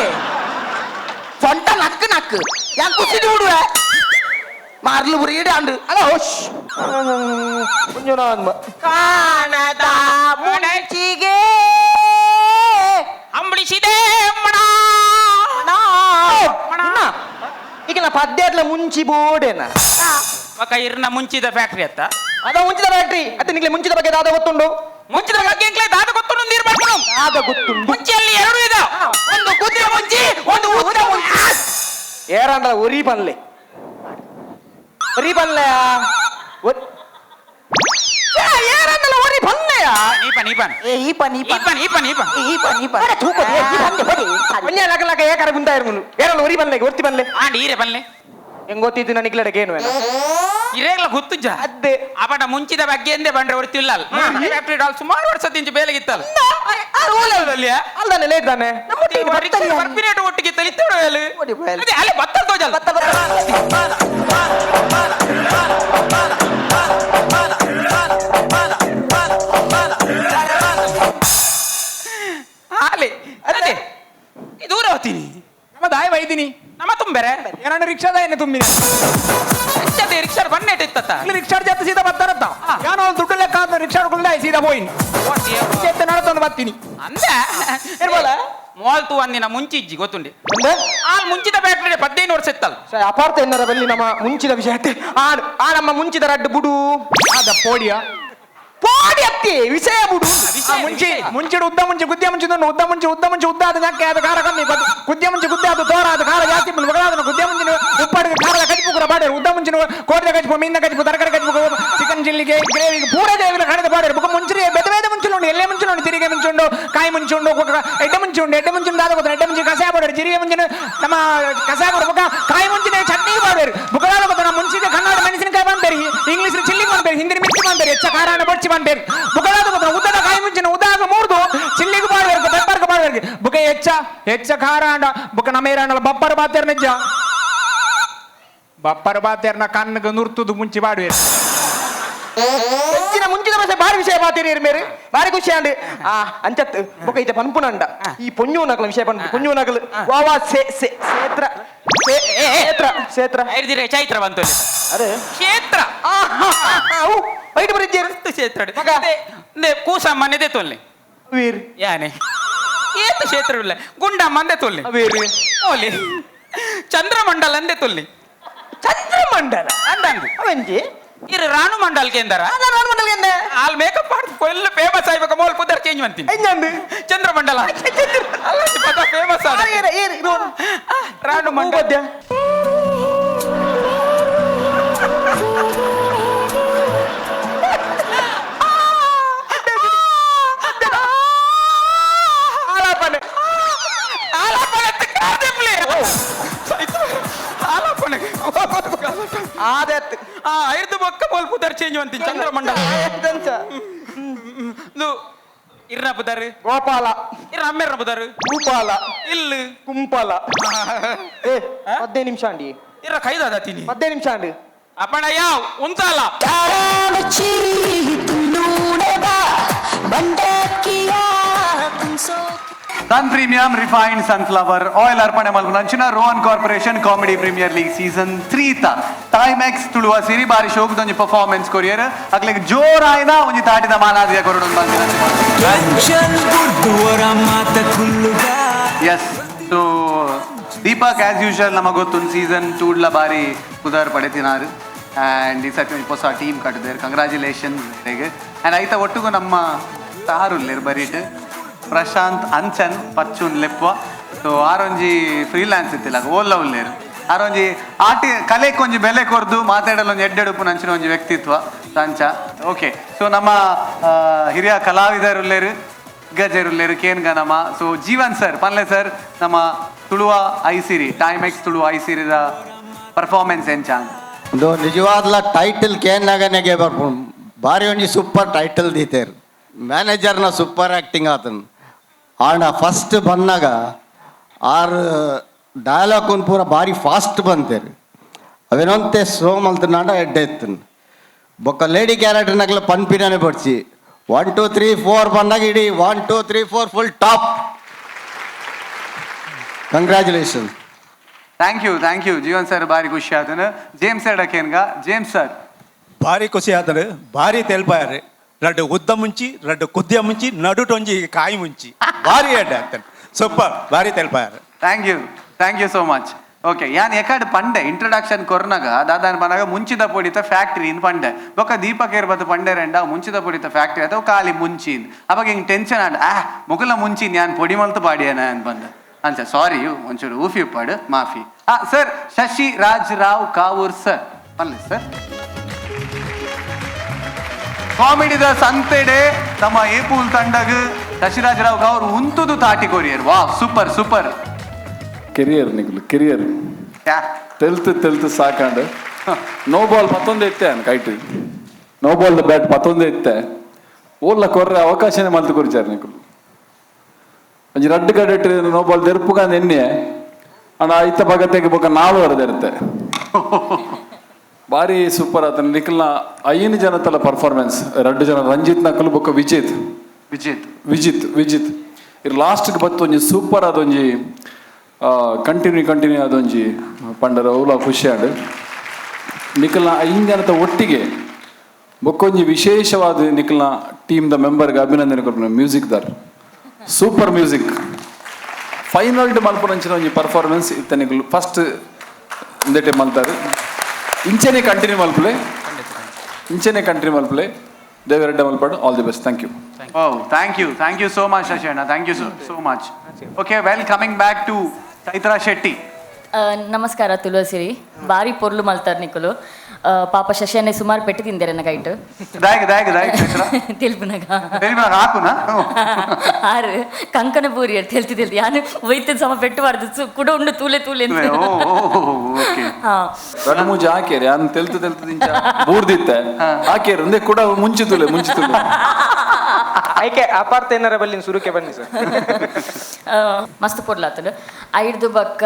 ಸೊಂಟ ನಕ್ಕು ನಕ್ಕು ಯಾನ್ ಕುಸಿಡಿ ಬಿಡುವೆ ಮಾರ್ಲು ಬುರಿಯಡೆ ಅಂಡು ಅಲ್ಲ ಹೋಶ್ ಮುಂಜಾನೆ ಅಂದ್ಮ ಕಾಣದ ಮುಂಚಿಗೆ ಅಂಬಳಿಸಿದೆ ಮಣ ಈಗ ನಾ ಪದ್ಯಟ್ಲ ಮುಂಚಿ ಬೋಡೇನ ಒಕ್ಕ ಇರ್ನ ಮುಂಚಿದ ಫ್ಯಾಕ್ಟ್ರಿ ಅತ್ತ ಅದ ಮುಂಚಿದ ಫ್ಯಾಕ್ಟ್ರಿ ಅತ್ತ ನಿಂಗೆ ಮುಂಚಿದ ಬಗ್ಗೆ ದಾದ ಗೊತ್ತುಂಡು ಮುಂಚಿದ ಬಗ್ಗೆ ಎಂಕ್ಲೆ ದಾದ ಗೊತ್ತುಂಡು ನೀರು ಮಾಡ್ಕೊಡು ದಾದ ಗೊತ್ತುಂಡು ಮುಂಚಿಯಲ್ಲಿ ಎರಡು ಇದ ಒಂದು ಕುದುರೆ ಮುಂಚಿ ಒಂದು ಉದ್ದ ಮುಂಚಿ ಏರಾಂಡ ಒರಿ ಪನ್ಲೆ ಒರಿ ಪನ್ಲೆಯಾ ಏರಾಂಡಲ ಒರಿ ಪನ್ಲೆಯಾ ನೀಪನ್ ನೀಪನ್ ಏ ಈಪನ್ ಈಪನ್ ಈಪನ್ ಈಪನ್ ಈಪನ್ ಈಪನ್ ಈಪನ್ ಅರೆ ತೂಕೋ ಈ ಬಂದೆ ಬಡಿ ಒಂಜೆ ಲಕ ಲಕ ಏಕಾರ ಗುಂತ ಇರ್ಮುನು ಏರಲ್ಲ ಒರಿ ಪನ್ಲೆ ಒರ್ತಿ ಪನ್ಲೆ ಆಂಡ್ ಈರೆ ಪನ್ಲೆ ಹೆಂಗ್ ಗೊತ್ತಿದ್ದು ನನಗೆ ಇಲ್ಲಡಕ್ಕೆ ಏನು ಇರೇಗ್ಲ ಗೊತ್ತುಜ್ಜ ಅದ್ದೆ ಅಪಟ ಮುಂಚಿದ ಬಗ್ಗೆ ಎಂದೇ ಬಂದ್ರೆ ಒರ್ತಿಲ್ಲ ಫ್ಯಾಕ್ಟ್ರಿ ಡಾಲ್ ಸುಮಾರು ವರ್ಷ ತಿಂಚು ಬೇಲೆಗಿತ್ತಲ್ಲ ಅಲ್ದಾನೆ ಲೇಟ್ ತಾನೆ ಬರ್ಪಿನೇಟ ಒಟ್ಟಿಗೆ ತಲಿತೇಳು ಅದೇ ಅಲ್ಲೇ ಬತ್ತ ತೋಜಲ್ ಆಲೆ ಅದೇ ದೂರ ಹೋಗ್ತೀನಿ ನಮ್ಮ ದಾಯ ವೈದಿನಿ ನಮ್ಮ ತುಂಬೆರೆ ಏನಣ್ಣ ರಿಕ್ಷಾದ ಏನೆ ತುಂಬಿನ ಅದೇ ರಿಕ್ಷಾ ಬನ್ನೇಟ್ ಇತ್ತತ್ತ ಇಲ್ಲಿ ರಿಕ್ಷಾ ಜಾತ ಸೀದಾ ಬರ್ತಾರತ್ತ ಯಾನೋ ಒಂದು ದುಡ್ಡು ಲೆಕ್ಕ ಅಂತ ರಿಕ್ಷಾ ಕುಳ್ಳ ಸೀದಾ ಹೋಯಿನ್ ಎತ್ತ ನಡತೊಂದು ಬರ್ತೀನಿ ಅಂದ ಇರ್ಬೋದ ಮೋಲ್ತು ಒಂದಿನ ಮುಂಚಿ ಇಜ್ಜಿ ಗೊತ್ತುಂಡಿ ಆಲ್ ಮುಂಚಿದ ಫ್ಯಾಕ್ಟ್ರಿ 15 ವರ್ಷ ಇತ್ತಲ್ಲ ಅಪಾರ್ಥ ಎನ್ನರ ಬಲ್ಲಿ ನಮ್ಮ ಮುಂಚಿದ ವಿಷಯ ಆ ಆ ನಮ್ಮ ಮುಂಚಿದ ರಡ್ಡು ಬುಡು ಅದ ಪೋಡಿಯ ಪೋಡಿ ಅತ್ತಿ ವಿಷಯ ಬುಡು ಮುಂಚಿ ಮುಂಚಿಡು ಉದ್ದ ಮುಂಚಿ ಗುದ್ದೆ ಮುಂಚಿ ಉದ್ದ ಮುಂಚಿ ಉದ್ದ ಮುಂಚಿ ಉದ್ದ ಅದು ಯಾಕೆ ಅದು ಖಾರ ಕಮ್ಮಿ ಗುದ್ದೆ ಮುಂಚಿ ಗುದ್ದೆ ಅದು ತೋರ ಅದು ಖಾರ ಜಾಸ್ತಿ ಮಗಳಾದನು ಗುದ್ದೆ ಮುಂಚಿನ ಉಪ್ಪಾಡಿಗೆ ಖಾರದ ಕಜ್ಪು ಕೂಡ ಬಾಡೇರು ಉದ್ದ ಮುಂಚಿನ ಕೋರಿದ ಕಜ್ಪು ಮೀನಿನ ಕಜ್ಪು ತರಕಾರಿ ಕಜ್ಪು ಚಿಕನ್ ಚಿಲ್ಲಿಗೆ ಗ್ರೇವಿಗೆ ಪೂರ ಗ್ರೇವಿನ ಖಾರದ ಬಾಡೇರು ಬುಕ್ಕ ಮುಂಚಿನ ಬೇರೆ ಬೇರೆ ಮುಂಚೆ ಉಂಡು ಎಲ್ಲೇ ಮುಂಚೆ ಉಂಡು ತಿರಿಗೆ ಮುಂಚೆ ಉಂಡು ಕಾಯಿ ಮುಂಚೆ ಉಂಡು ಎಡ್ಡೆ ಮುಂಚೆ ಉಂಡು ಎಡ್ಡೆ ಮುಂಚೆ ದಾದ ಗೊತ್ತ ಎಡ್ಡೆ ಮುಂಚೆ ಕಸಾಯ ಬಾಡೇರು ಜೀರಿಗೆ ಮುಂಚಿನ ನಮ್ಮ ಕಸಾಯ ಕೊಡು ಬುಕ್ಕ ಕಾಯಿ ಮುಂಚಿನ ಚಟ್ನಿ ಬಾಡೇರು ಬುಕ್ಕದಾದ ಗೊತ್ತ ನಮ್ಮ ಮುಂಚಿನ ಕನ್ನಡ ಮೆಣಸಿನಕಾಯಿ ಬಂಬೇರಿ ಇಂಗ್ಲೀಷ್ ಚಿಲ್ಲಿ ಬಂಬೇರಿ ಹಿಂದಿನ ಮಿರ್ಚಿ ಬಂಬೇರಿ ಹೆಚ್ಚ ಖಾರಾನ ಬೊಚ್ಚಿ ಬಂಬೇರಿ ಬುಕ್ಕದಾದ ಗೊತ್ತ ಉದ್ದದ ಕಾಯಿ ಮುಂಚಿನ ಉದ್ದಾಗ ಮೂರ್ದು ಚಿಲ್ಲಿಗೆ ಬಾಡ್ಬೇಕು ಪೆಪ್ಪರ್ಗೆ ಬಾಡ್ಬೇಕು ಬುಕ್ಕ ಹೆಚ್ಚ ಹೆಚ್ಚ ಖಾರ ಅಂಡ ಬುಕ್ಕ ನಮ್ಮ ಏರಾಂಡಲ ಬಪ್ಪರ್ ಬಾತೇರ್ ನಿಜ ಬಪ್ಪರ್ ಬಾತೇರ್ನ ಕಣ್ಣಿಗೆ ನುರ್ತುದು ಮುಂಚಿ ಬಾಡುವೆ ಹೆಚ್ಚಿನ ಮುಂಚಿನ ಭಾಷೆ ಬಾರಿ ವಿಷಯ ಮಾತೇರಿ ಮೇರೆ ಬಾರಿ ಖುಷಿ ಅಂಡ್ ಆ ಅಂಚತ್ ಬೊಕ ಇತ್ತೆ ಪನ್ಪುನಂಡ ಈ ಪೊಂಜು ನಕಲ ವಿಷಯ ಪನ್ಪು ಪೊಂಜು ನಕಲು ವಾ ವಾ ಸೇ ಸೇ ಸೇತ್ರ ಕ್ಷೇತ್ರ ಕ್ಷೇತ್ರ ಐರ್ದಿರೆ ಚೈತ್ರ ಬಂತು ಅರೆ ಕ್ಷೇತ್ರ ಐಟ್ ಬರಿದ್ದೀರಿ ಕ್ಷೇತ್ರ ಕೂಸಮ್ಮನೆದೆ ತೊಲ್ಲೆ ವೀರ್ ಯಾನೆ ಏತು ಕ್ಷೇತ್ರ ಇಲ್ಲ ಗುಂಡಮ್ಮಂದೆ ತೊಲ್ಲೆ ವೀರ್ ಓಲಿ ಚಂದ್ರಮಂಡಲ ಅಂದೆ ತೊಲ್ಲೆ ಚಂದ್ರಮಂಡಲ ಅಂದಂದು ಅವಂಜಿ ಇರು ರಾಣು ಮಂಡಲ್ ಕೇಂದ್ರ ರಾಣು ಮಂಡಲ್ ಎಂದ ಆಲ್ ಮೇಕಪ್ ಮಾಡಿ ಫುಲ್ ಫೇಮಸ್ ಆಯ್ಬೇಕು ಮೋಲ್ ಪುದರ್ ಚೇಂಜ್ ಮಾಡ್ತೀನಿ ಎಂಜಂದು ಚಂದ್ರಮಂಡಲ ಅಲ್ಲ ಪದ ಫೇಮಸ್ ಆದ ರಾಣು ಮಂಡಲ ಆಲಾಪನೆ ಆಲಾಪನೆ ಆಲಾಪನೆ ಆದತ್ ಆ ಐದು ಬೊಕ್ಕ ಮೋಲ್ ಪುದರ್ ಚೇಂಜ್ ಅಂತೀನಿ ಚಂದ್ರಮಂಡಲ ಇರ್ನ ಪುದರ್ ಗೋಪಾಲ ಇರ್ನ ಅಮ್ಮೆರ್ನ ಪುದರ್ ಭೂಪಾಲ ಇಲ್ಲು ಕುಂಪಾಲ ಏ 15 ನಿಮಿಷ ಅಂಡಿ ಇರ್ನ ಕೈದಾದ ತಿನಿ 15 ನಿಮಿಷ ಅಂಡಿ ಅಪ್ಪಣ ಯಾವ ಉಂತಾಲ ಬಂಡಕ್ಕಿಯ Sun premium refined sunflower oil ಅರ್ಪಣೆ ಮಲ್ಪುನಂಚಿನ Rohan corporation comedy premier league season 3 ತ ಟೈಮೆಕ್ಸ್ ತುಳುವ ಸಿರಿ ಬಾರಿ ಶೋಕದೊಂಜಿ ಪರ್ಫಾರ್ಮೆನ್ಸ್ ಕೊರಿಯರ್ ಅಕ್ಲೆಗ್ ಜೋರಾಯಿನ ಒಂಜಿ ತಾಟಿದ ಮಾನಾದಿಯ ಕೊರಡು. Yes, so Deepak as usual ನಮಗೆ ಗೊತ್ತು ಸೀಸನ್ 2 ಲ ಬಾರಿ ಪುದರ್ ಪಡೆತಿನಾರು ಆ್ಯಂಡ್ ಈ ಸತಿ ಹೊಸ ಟೀಮ್ ಕಟ್ಟಿದ್ದಾರೆ. ಕಂಗ್ರ್ಯಾಚುಲೇಷನ್ಸ್ ಹೇಗೆ. ಆ್ಯಂಡ್ ಐತ ಒಟ್ಟಿಗೂ ನಮ್ಮ ತಾರುಲ್ಲೇರು ಬರೀಟ್ ಪ್ರಶಾಂತ್ ಅಂಚನ್ ಪಚ್ಚುನ್ ಲೆಪ್ಪ. ಸೊ ಆರೊಂಜಿ ಫ್ರೀಲ್ಯಾನ್ಸ್ ಇತ್ತಿಲ್ಲ ಓಲ್ಲ ಉಲ್ಲೇರು ಆರೊಂಜಿ ಆಟಿ ಕಲೆಕ್ ಒಂಜಿ ಬೆಲೆ ಕೊರ್ದು ಮಾತಾಡಲು ಒಂಜಿ ಎಡ್ಡೆಡುಪು ನಂಚಿನ ಒಂಜಿ ವ್ಯಕ್ತಿತ್ವ ಸಂಚ. ಓಕೆ, ಸೊ ನಮ್ಮ ಹಿರಿಯ ಕಲಾವಿದರುಲ್ಲೇರು ಗಜರುಲ್ಲೇರು ಕೇನ್ ಗನಮ. ಸೊ ಜೀವನ್ ಸರ್ ಪನ್ಲೆ ಸರ್, ನಮ್ಮ ತುಳುವ ಐಸಿರಿ ಟೈಮೆಕ್ಸ್ ತುಳುವ ಐಸಿರಿದ ಪರ್ಫಾರ್ಮೆನ್ಸ್ ಎಂಚ? ಒಂದು ನಿಜವಾದ್ಲ ಟೈಟಲ್ ಕೇನ್ನಾಗನೆಗೆ ಬರ್ಪುಂಡು ಬಾರಿ ಒಂಜಿ ಸೂಪರ್ ಟೈಟಲ್ ದೀತೇರು. ಮ್ಯಾನೇಜರ್ನ ಸೂಪರ್ ಆ್ಯಕ್ಟಿಂಗ್ ಆತನು. ಆಂಡ ಫಸ್ಟ್ ಬಂದಾಗ ಆರು ಡೈಲಾಗ್ ಒಂದು ಪೂರ ಭಾರಿ ಫಾಸ್ಟ್ ಬಂತೇರು. ಅವೇನೊಂತೆ ಸ್ಲೋ ಮಲ್ತನಾಂಡ ಎಡ್ಡೆ ಎತ್ತನು. ಬೊಕ್ಕ ಲೇಡಿ ಕ್ಯಾರೆಕ್ಟರ್ನಾಗಲ ಪನ್ಪಿನಾನೆ ಬಡ್ಸಿ 1 2 3 4 ಬಂದಾಗ ಇಡೀ 1 2 3 4 full top. Congratulation. Thank you, thank you Jeevan sir, ಭಾರಿ ಖುಷಿ ಆತನು. ಜೇಮ್ಸ್ ಸರ್ ಡಕೇನ್ಗ. ಜೇಮ್ಸ್ ಸರ್ ಭಾರಿ ಖುಷಿ ಆತನು, ಭಾರಿ ತೆಲ್ಪಾಯಾರೆ. ರಡ್ಡು ಉದ್ದ ಮುಂಚಿ, ರಡ್ಡು ಕುದ್ಯ ಮುಂಚಿ, ನಡುಟೊಂಜಿ ಕಾಯಿ ಮುಂಚಿ, ಭಾರಿ ಅಡ್ಡ ಆಗ್ತಾನೆ. ಸೂಪರ್, ಭಾರಿ ತೆಲ್ಪಾಯಾರೆ. Thank you, thank you so much. Okay, ಯಾನ್ ಎಕಾಡ್ ಪಂಡೆ ಇಂಟ್ರೊಡಕ್ಷನ್ ಕೊರ್ನಾಗ ದಾದಾನ್ ಪನಾಗ ಮುಂಚಿದ ಪೊಡಿತ ಫ್ಯಾಕ್ಟ್ರಿ ಇನ್ ಪಂಡೆ ಬೊಕ್ಕ ದೀಪಕ್ ಏರ್ಬತ್ತು ಪಂಡೆ ರೆಂಡ ಮುಂಚಿದ ಪೊಡಿತ ಫ್ಯಾಕ್ಟ್ರಿ ಅಥವಾ ಖಾಲಿ ಮುಂಚಿ. ಅವಾಗ ಹಿಂಗೆ ಟೆನ್ಷನ್ ಆಂಡ್ ಆ ಮುಗಲ ಮುಂಚಿ ಯಾನ್ ಪೊಡಿ ಮಲ್ತು ಪಾಡಿಯನ ಅನ್ ಬಂದೆ ಅಂಚ. ಸಾರಿ, ಒಂಚೂರು ಊಫಿ ಉಪ್ಪಾಡು ಮಾಫಿ. ಸರ್ ಶಶಿ ರಾಜ್ ರಾವ್ ಕಾವೂರ್ ಸರ್ ಪಲ್ಲೆ ಸರ್, ಕಾಮಿಡಿದ ಸಂತೆಡೆ ತಮ್ಮ ಏಪೂಲ್ ತಂಡಗ್ ಶಶಿರಾಜ್ ರಾವ್ ಕಾವೂರ್ ಉಂತುದು ತಾಟಿ ಕೊರಿಯರ್. ವಾ, super super career ನಿಗುಲು career ತೆಲ್ತು ತೆಲ್ತು ಸಾಕಾಂಡು. ನೋ ಬಾಲ್ ಪತ್ತೊಂದೇ ಇತ್ತೆ ಅನ್ ಕೈಟ್, no ball the bat ಪತ್ತೊಂದೇ ಇತ್ತೆ. ಓಲ್ಲ ಕೊರ್ರೆ ಅವಕಾಶನೇ ಮಲ್ತು ಕೊರಿಚಾರ ನಿಕುಲು. ಒಂಜಿ ರಡ್ಡು ಕಡೆಟ್ ನೋ ಬಾಲ್ ದೆರ್ಪುಗಾಂದ್ ಎಣ್ಣೆ ಅಣ್ಣ ಐತ ಭಗತೆಗೆ ಬೊಕ್ಕ ನಾಲ್ ವರದಿರುತ್ತೆ. ಭಾರಿ ಸೂಪರ್ ಆತನ ನಿಖಲ್ನ 5 ಜನತಲ ಪರ್ಫಾರ್ಮೆನ್ಸ್. 2 ಜನ ರಂಜಿತ್ ನಕಲು ಬೊಕ್ಕ ವಿಜಿತ್ ವಿಜಿತ್ ವಿಜಿತ್ ವಿಜಿತ್ ಇರ್ ಲಾಸ್ಟ್ಗೆ ಬತ್ತು ಒಂಜಿ ಸೂಪರ್ ಆದೊಂಜಿ ಕಂಟಿನ್ಯೂ ಕಂಟಿನ್ಯೂ ಆದೊಂಜಿ ಪಂಡರ ಅವಲ ಖುಷಿ ಆಡು. ನಿಖಲ್ನ 5 ಜನತ ಒಟ್ಟಿಗೆ ಬೊಕ್ಕೊಂಜಿ ವಿಶೇಷವಾದ ನಿಖಲ್ನ ಟೀಮ್ದ ಮೆಂಬರ್ಗೆ ಅಭಿನಂದನೆ ಕೊಡ್ತೀನಿ. ಮ್ಯೂಸಿಕ್ ದಾರ್ super music final ಮಲ್ಪುನಂಚಿನ ಒಂಜಿ ಪರ್ಫಾರ್ಮೆನ್ಸ್ ಇತ್ತ ನಿಕುಲು ಫಸ್ಟ್ ಇಂದೆಟೆ ಮಲ್ತಾರೆ. ಇಂಚನೆ ಕಂಟಿನ್ಯೂ ಮಲ್ಪುಲೆ, ಇಂಚನೆ ಕಂಟಿನ್ಯೂ ಮಲ್ಪುಲೆ. ದೇವರೆಡ್ಡ ಮಲ್ಪಾಡು. All the best. Thank you. Oh, thank you, thank you so much Shashi ಅಣ್ಣ, thank you so much. Okay, well coming back to Chaitra Shetty. ನಮಸ್ಕಾರ ತುಳಸಿರಿ, ಬಾರಿ ಪೊರ್ಲು ಮಲ್ತಾರ್ ನಿಕುಲು. ಪಾಪ ಶಶಿಯನ್ನೇ ಸುಮಾರು ಪೆಟ್ಟು ತಿಂದರೆ ಕೈಟು ದಾಯ್ ದಾಯ್ ದಾಯ್ ತೆಲ್ಪುನಗ ಹಾಕುನಾ ಆರು ಕಂಕನ ಪೂರಿ ತೆಲ್ತಿ ತೆಲ್ತಿ ಯಾನು ಒಯ್ತದ ಸಮ ಪೆಟ್ಟು ಬಾರ್ದು ಕುಡ ಉಂಡು ತೂಲೆ ತೂಲೆ ಅಂತ. ಹಾ ಎರಡು ಮೂಜಿ ಹಾಕೇರಿ ಯಾನ್ ತೆಲ್ತು ತೆಲ್ತು ದಿಂಚ ಬೂರ್ದಿತ್ತೆ ಹಾಕೇರಿ ಒಂದೇ ಕೂಡ ಮುಂಚಿ ತುಲೆ ಮುಂಚಿ ತುಲೆ ಐಕೆ ಅಪಾರ್ಥ ಏನಾರ ಬಲ್ಲಿ ಸುರುಕೆ ಬನ್ನಿ ಸರ್. ಮಸ್ತ್ ಪೊರ್ಲಾತುಂಡು ಐಡ್ದು ಬಕ್ಕ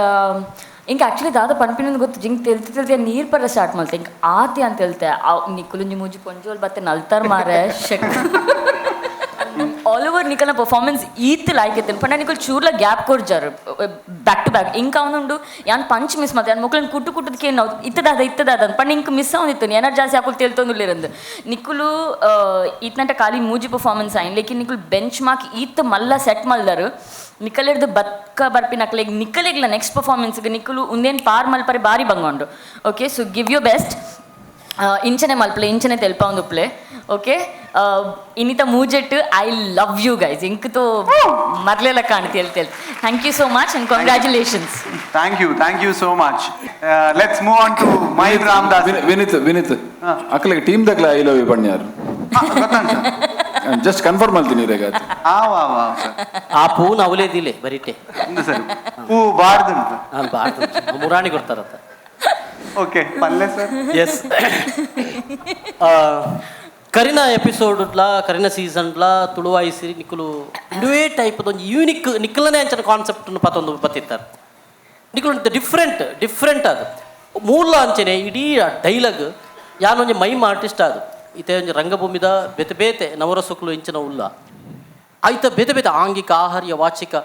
ಇಂಕ ಆ್ಯಕ್ಚುಲಿ ದಾದ ಪನ್ಪಿನಂದು ಗೊತ್ತು ಜಿಂಕ್ ತೆಲ್ತಿ ತೆಲ್ತಿ ನೀರು ಪರ ಸ್ಟಾರ್ಟ್ ಮಲ್ತೆ ಇಂಕ ಆತಿ ಅಂತ ಹೇಳ್ತೆ ನಿಕ್ಕುಲುಂಜಿ ಮೂಜಿ ಪೊಂಜೋಲ್ ಬತ್ತೆ ನಲ್ತಾರ್ ಮಾರೆ ಶೆಕ್. ಆಲ್ ಓವರ್ ನಿಕಲ್ನ ಪರ್ಫಾರ್ಮೆನ್ಸ್ ಈತ್ ಲೈಕ್ ಇತ್ತು ಪಂಡ ನಿಕಲ್ ಚೂರ್ಲ ಗ್ಯಾಪ್ ಕೊರ್ಜಾರು back to back ಇಂಕ ಅವನುಂಡು ಯಾನ್ ಪಂಚ್ ಮಿಸ್ ಮಾಡ್ತೆ ಯಾನ್ ಮೊಕ್ಲನ್ ಕುಟ್ಟು ಕುಟ್ಟದಕ್ಕೆ ನಾವು ಇತ್ತದಾದ ಇತ್ತದಾದ ಅಂತ ಪಂಡ ಇಂಕ ಮಿಸ್ ಅವನಿತ್ತು ಎನರ್ಜಿ ಜಾಸ್ತಿ ಹಾಕುಲ್ ತೇಲ್ತೊಂದುಲ್ಲಿರಂದು ನಿಕ್ಕುಲು ಈತ್ನಂಟ ಖಾಲಿ ಮೂಜಿ ಪರ್ಫಾರ್ಮೆನ್ಸ್ ಆಯ್ನ್ ಲೇಕಿನ್ ನಿಕುಲು ಬೆಂಚ್ ಮಾರ್ಕ್ ಈತ್ ಮಲ್ಲ ಸೆಟ್ ಮಲ್ದರು ನಿಕಲೆರ್ದು ಬತ್ಕ ಬರ್ಪಿನಕ್ಲೆಗ್ ನಿಕಲೆಗ್ಲ ನೆಕ್ಸ್ಟ್ ಪರ್ಫಾರ್ಮೆನ್ಸ್ಗೆ ನಿಕ್ಕುಲು ಉಂದೇನು ಪಾರ್ ಮಲ್ಪರೆ ಬಾರಿ ಬಂಗೊಂಡು. Okay, so give you best. ಇಂಚನೆ ಮಲ್ಪಲೆ ಇಂಚನೆ ತೆಲ್ಪಾਉਂದುಪ್ಲೆ. ಓಕೆ, ಇನ್ನಿತ ಮೂಜೆಟ್ I love you guys ಇಂಕ್ ತೋ ಮರ್ಲೆಲ್ಲ ಕಾಣ್ತಿ ಹೇಳ್ತೇಳಿ. Thank you so much and congratulations. Thank you, thank you so much. Let's move on to Mahith Ramdas. Vineeth Vineeth ಅಕ್ಲೆಗ್ team ದಕ್ಲೆ I love you ಪಣ್ಯಾರು just confirm ಮಾಡ್ತೀನಿ ರೇಗ. ಆ Poona ಅವಲೇದಿಲ್ಲ ಬರೀಟೆ sir ಪೂ ಬಾರ್ದು ಬಾರ್ದು ಮುರಾಣಿ ಕೊಡ್ತಾರತ್ತ. Okay ಪಲ್ಲೆ ಸರ್. ಎಸ್, ಕರಿನ ಎಪಿಸೋಡ್ಲ ಕರಿನ ಸೀಸನ್ಲ ತುಳುವಾಯಿಸಿರಿ ನಿಕ್ಕುಲು ಇಂಡುವೇ ಟೈಪ್ ಒಂಜಿ ಯೂನಿಕ್ ನಿಕ್ಕಲನೇ ಅಂಚಿನ ಕಾನ್ಸೆಪ್ಟ್ ಪತ್ತೊಂದು ಬತ್ತಿತ್ತಾರೆ ನಿಕ್ಕಲು ಡಿಫ್ರೆಂಟ್ ಡಿಫ್ರೆಂಟ್ ಅದು ಮೂಲ ಅಂಚನೆ ಇಡೀ ಡೈಲಾಗ್ ಯಾನೊಂಜಿ ಮೈಮ್ ಆರ್ಟಿಸ್ಟ್ ಅದು ಇತ್ತೆ ಒಂಜಿ ರಂಗಭೂಮಿದ ಬೇತೆ ಬೇತೆ ನವರಸುಕ್ಲು ಇಂಚಿನ ಉಲ್ಲ ಆಯ್ತ ಬೇತೆ ಬೇತೆ ಆಂಗಿಕ ಆಹಾರ್ಯ ವಾಚಿಕ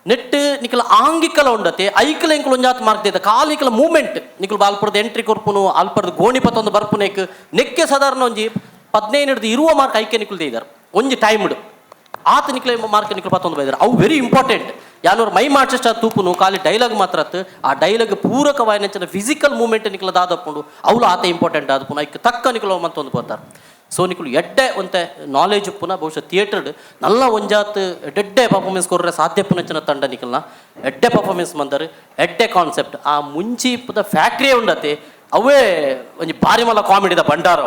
Net ನಿಕಲ ಆಂಗಿಕಲ ಉಂಡತೆ ಐಕಲ ಎಂಕುಲು ಒಂಜಾತ್ ಮಾರ್ಕ್ ಕಾಲಿಕಲ ಮೂವ್ಮೆಂಟ್ ನಿಕುಲು ಅಲ್ಪರ್ದ ಎಂಟ್ರಿ ಕೊರ್ಪುನು ಅಲ್ಪರ್ದ ಗೋಣಿ ಪತ್ತೊಂದು ಬರ್ಪುನೇಕ್ ನೆಕ್ಕೆ ಸಾಧಾರಣ ಒಂಜಿ 15 ಹಿಡ್ದು ಇರುವ ಮಾರ್ಕ್ ಐಕೆ ನಿಕುಲು ಇದ್ದಾರೆ ಒಂಜಿ ಟೈಮ್ಡ್ ಆತ ನಿಕ್ಲೆ ಮಾರ್ಕ್ ನಿಕುಲು ಪತ್ತೊಂದು ಬೈದಾರೆ. ಅವು ವೆರಿ ಇಂಪಾರ್ಟೆಂಟ್. ಯಾನೂರು ಮೈ ಮಾರ್ಚೆಸ್ಟ್ ತೂಪುನು ಖಾಲಿ ಡೈಲಾಗ್ ಮಾತ್ರ ಆ ಡೈಲಾಗ್ ಪೂರಕವಾಯಿನ ಫಿಸಿಕಲ್ ಮೂವ್ಮೆಂಟ್ ನಿಕಲ ದಾದಪ್ಪುಂಡು ಅವಳು ಆತ ಇಂಪಾರ್ಟೆಂಟ್ ಆದಪುನು ಐಕ್ ತಕ್ಕ ನಿಕುಲು ಮಂತೊಂದು ಪೋತಾರೆ. ಸೊ ನಿಕುಲು ಎಡ್ಡೆ ಒಂತೆ ನಾಲೆಜ್ ಉಪ್ಪುನ ಬಹುಶಃ ಥಿಯೇಟರ್ಡ್ ನಲ್ಲ ಒಂಜಾತ್ ಎಡ್ಡೆ ಪರ್ಫಾರ್ಮೆನ್ಸ್ ಕೊರ್ರೆ ಸಾಧ್ಯ ಪುನಚಿನ ತಂಡ ನಿಕಲ್ನ ಎಡ್ಡೆ ಪರ್ಫಾರ್ಮೆನ್ಸ್ ಮಂದರು ಎಡ್ಡೆ ಕಾನ್ಸೆಪ್ಟ್ ಆ ಮುಂಚಿ ಪುದ ಫ್ಯಾಕ್ಟ್ರಿಯೇ ಉಂಡತೆ ಅವೇ ಒಂಜಿ ಬಾರಿ ಮಲ್ಲ ಕಾಮಿಡಿದ ಭಂಡಾರ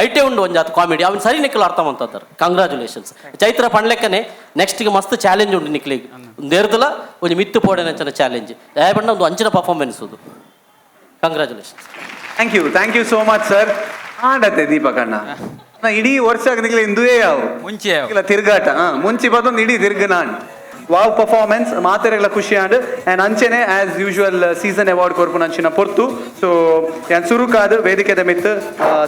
ಐಟೇ ಉಂಡು ಒಂಜಾತ್ ಕಾಮಿಡಿ ಅವನು ಸರಿ ನಿಕಲು ಅರ್ಥ ಮಂತಾರೆ. ಕಂಗ್ರ್ಯಾಚುಲೇಷನ್ಸ್ ಚೈತ್ರ ಪಣ್ಲೆಕ್ಕನೆ ನೆಕ್ಸ್ಟ್ಗೆ ಮಸ್ತ್ ಚಾಲೆಂಜ್ ಉಂಡು ನಿಕ್ಲಿಗೆ ಒಂದೆರ್ದಲ ಒಂಜಿ ಮಿತ್ತು ಪೋಡೆನಂಚಿನ ಚಾಲೆಂಜ್ ದಯಪಂಡ ಒಂದು ಅಂಚಿನ ಪರ್ಫಾರ್ಮೆನ್ಸ್ ಅದು. Congratulations. Thank you, thank you so much sir. ಆಡತ್ತೆ Deepak ಅಣ್ಣ ಇಡೀ ವರ್ಷ ನಿಕ್ಲೆ ಇಂದುವೇ ಯಾವ ಮುಂಚೆ ಇಲ್ಲ ತಿರ್ಗಾಟ ಮುಂಚೆ ಬದೊಂದು ಇಡೀ ತಿರ್ಗ ನಾನ್ ವಾವ್ ಪರ್ಫಾರ್ಮೆನ್ಸ್ ಮಾತೆರೆಗಳ ಖುಷಿ ಆಂಡ್ ಆ್ಯಂಡ್ ಅಂಚೆನೆ as usual season award ಕೊರ್ಪುನ ಅಂಚಿನ ಪೊರ್ತು. ಸೊ ಯಾನ್ ಸುರುಕಾದ ವೇದಿಕೆದ ಮಿತ್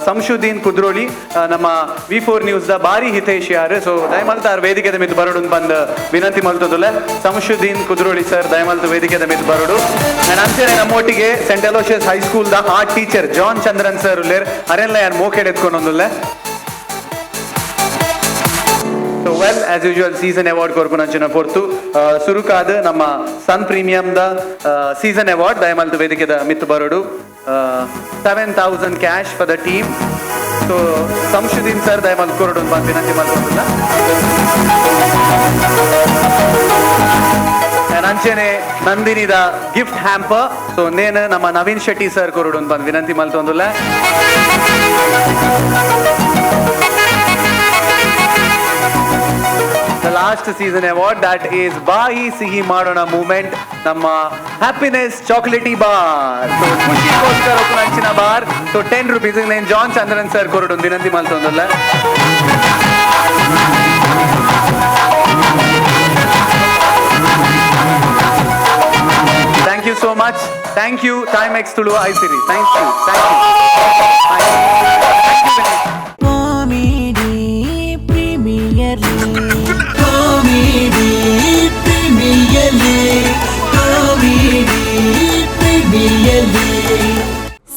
ಸಂಶುದ್ದೀನ್ ಕುದ್ರೋಳಿ ನಮ್ಮ V4 news the ಬಾರಿ ಹಿತೈಷಿ ಯಾರು. ಸೊ ದಯಮಲ್ತ ಆರ್ ವೇದಿಕೆದ ಮಿತ್ ಬರೋಡು ಬಂದ್ ವಿನಂತಿ ಮಲ್ತದುಲ್ಲ. ಸಂಶುದ್ದೀನ್ ಕುದ್ರೋಳಿ ಸರ್ ದಯಮಲ್ತ ವೇದಿಕೆದ ಮಿತ್ ಬರೋಡು. ಆ್ಯಂಡ್ ಅಂಚೆನೆ ನಮ್ಮೊಟ್ಟಿಗೆ scent Aloysius high school the art teacher John Chandran sir ಉಲ್ಲೇರ್ ಅರೆಲ್ಲ ಯಾನ್ ಮೋಕೆಡ್ ಎತ್ಕೊಂಡೊಂದುಲ್ಲೆ. So well as usual season award ಕೊರ್ಪುನಂಚಿನ ಪೊರ್ತು ಸುರುಕಾದ ನಮ್ಮ ಸನ್ premium the season award ದಯಮಲ್ತು ವೇದಿಕೆದ ಮಿತ್ತು ಬರೋಡು. 7,000 cash for the team. So Samshuddin sir ದಯಮಲ್ತು ಕೊರಡು ಅಂತ ವಿನಂತಿ ಮಲ್ತೊಂದುಲ್ಲ. ಅಂಚೆನೆ ನಂದಿನಿದ gift hamper so ನೇನು ನಮ್ಮ Naveen Shetty sir ಕೊರಡು ಅಂತ ವಿನಂತಿ ಮಲ್ತೊಂದುಲ್ಲ. The last season award, that is Bahi Sihi Madona movement, ನಮ್ಮ happiness chocolatey bar. So ಖುಷಿಗೋಸ್ಕರ ಅಂಚಿನ bar. So 10 rupees నేను John Chandran sir ಕೊರಡು ವಿನಂತಿ ಮಲ್ತೊಂದುಲ್ಲ. Thank you so much. Thank you time X Tulu Aisiri. Thank you, thank you, thank you. Comedy premier comedy premier comedy premier.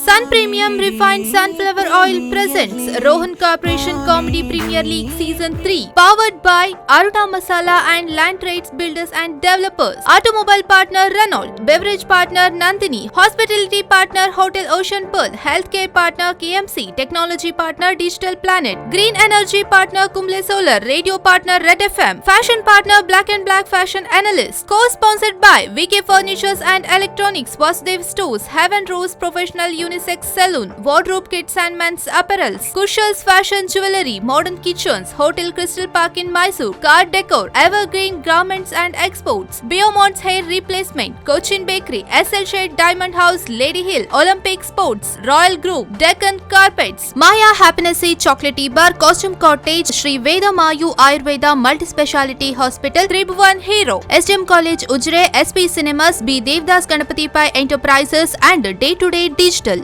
Sun Premium Refined Sunflower Oil presents Rohan Corporation Comedy Premier League Season 3, powered by Aruna Masala and Land Trades Builders and Developers, Automobile Partner Renault, Beverage Partner Nandini, Hospitality Partner Hotel Ocean Pearl, Healthcare Partner KMC, Technology Partner Digital Planet, Green Energy Partner Kumble Solar, Radio Partner Red FM, Fashion Partner Black and Black Fashion Analyst, co-sponsored by VK Furnitures and Electronics, Vasudev Stores, Heaven Rose Professional Unisex Saloon, Wardrobe Kids and Men's Apparels, Kushal's Fashion Jewelry, Modern Kitchens, Hotel Crystal Park in Mysore, Car Decor, Evergreen Garments and Exports, Biomont's Hair Replacement, Cochin Bakery, SL Shade Diamond House, Lady Hill, Olympic Sports, Royal Group, Deccan Carpets, Maya Happiness Chocolatey Bar, Costume Cottage, Sri Veda Mayu Ayurveda Multi-Speciality Hospital, Tribhuvan Hero, SDM College Ujire, SP Cinemas, B. Devdas Ganapati Pai Enterprises and Day to Day Digital.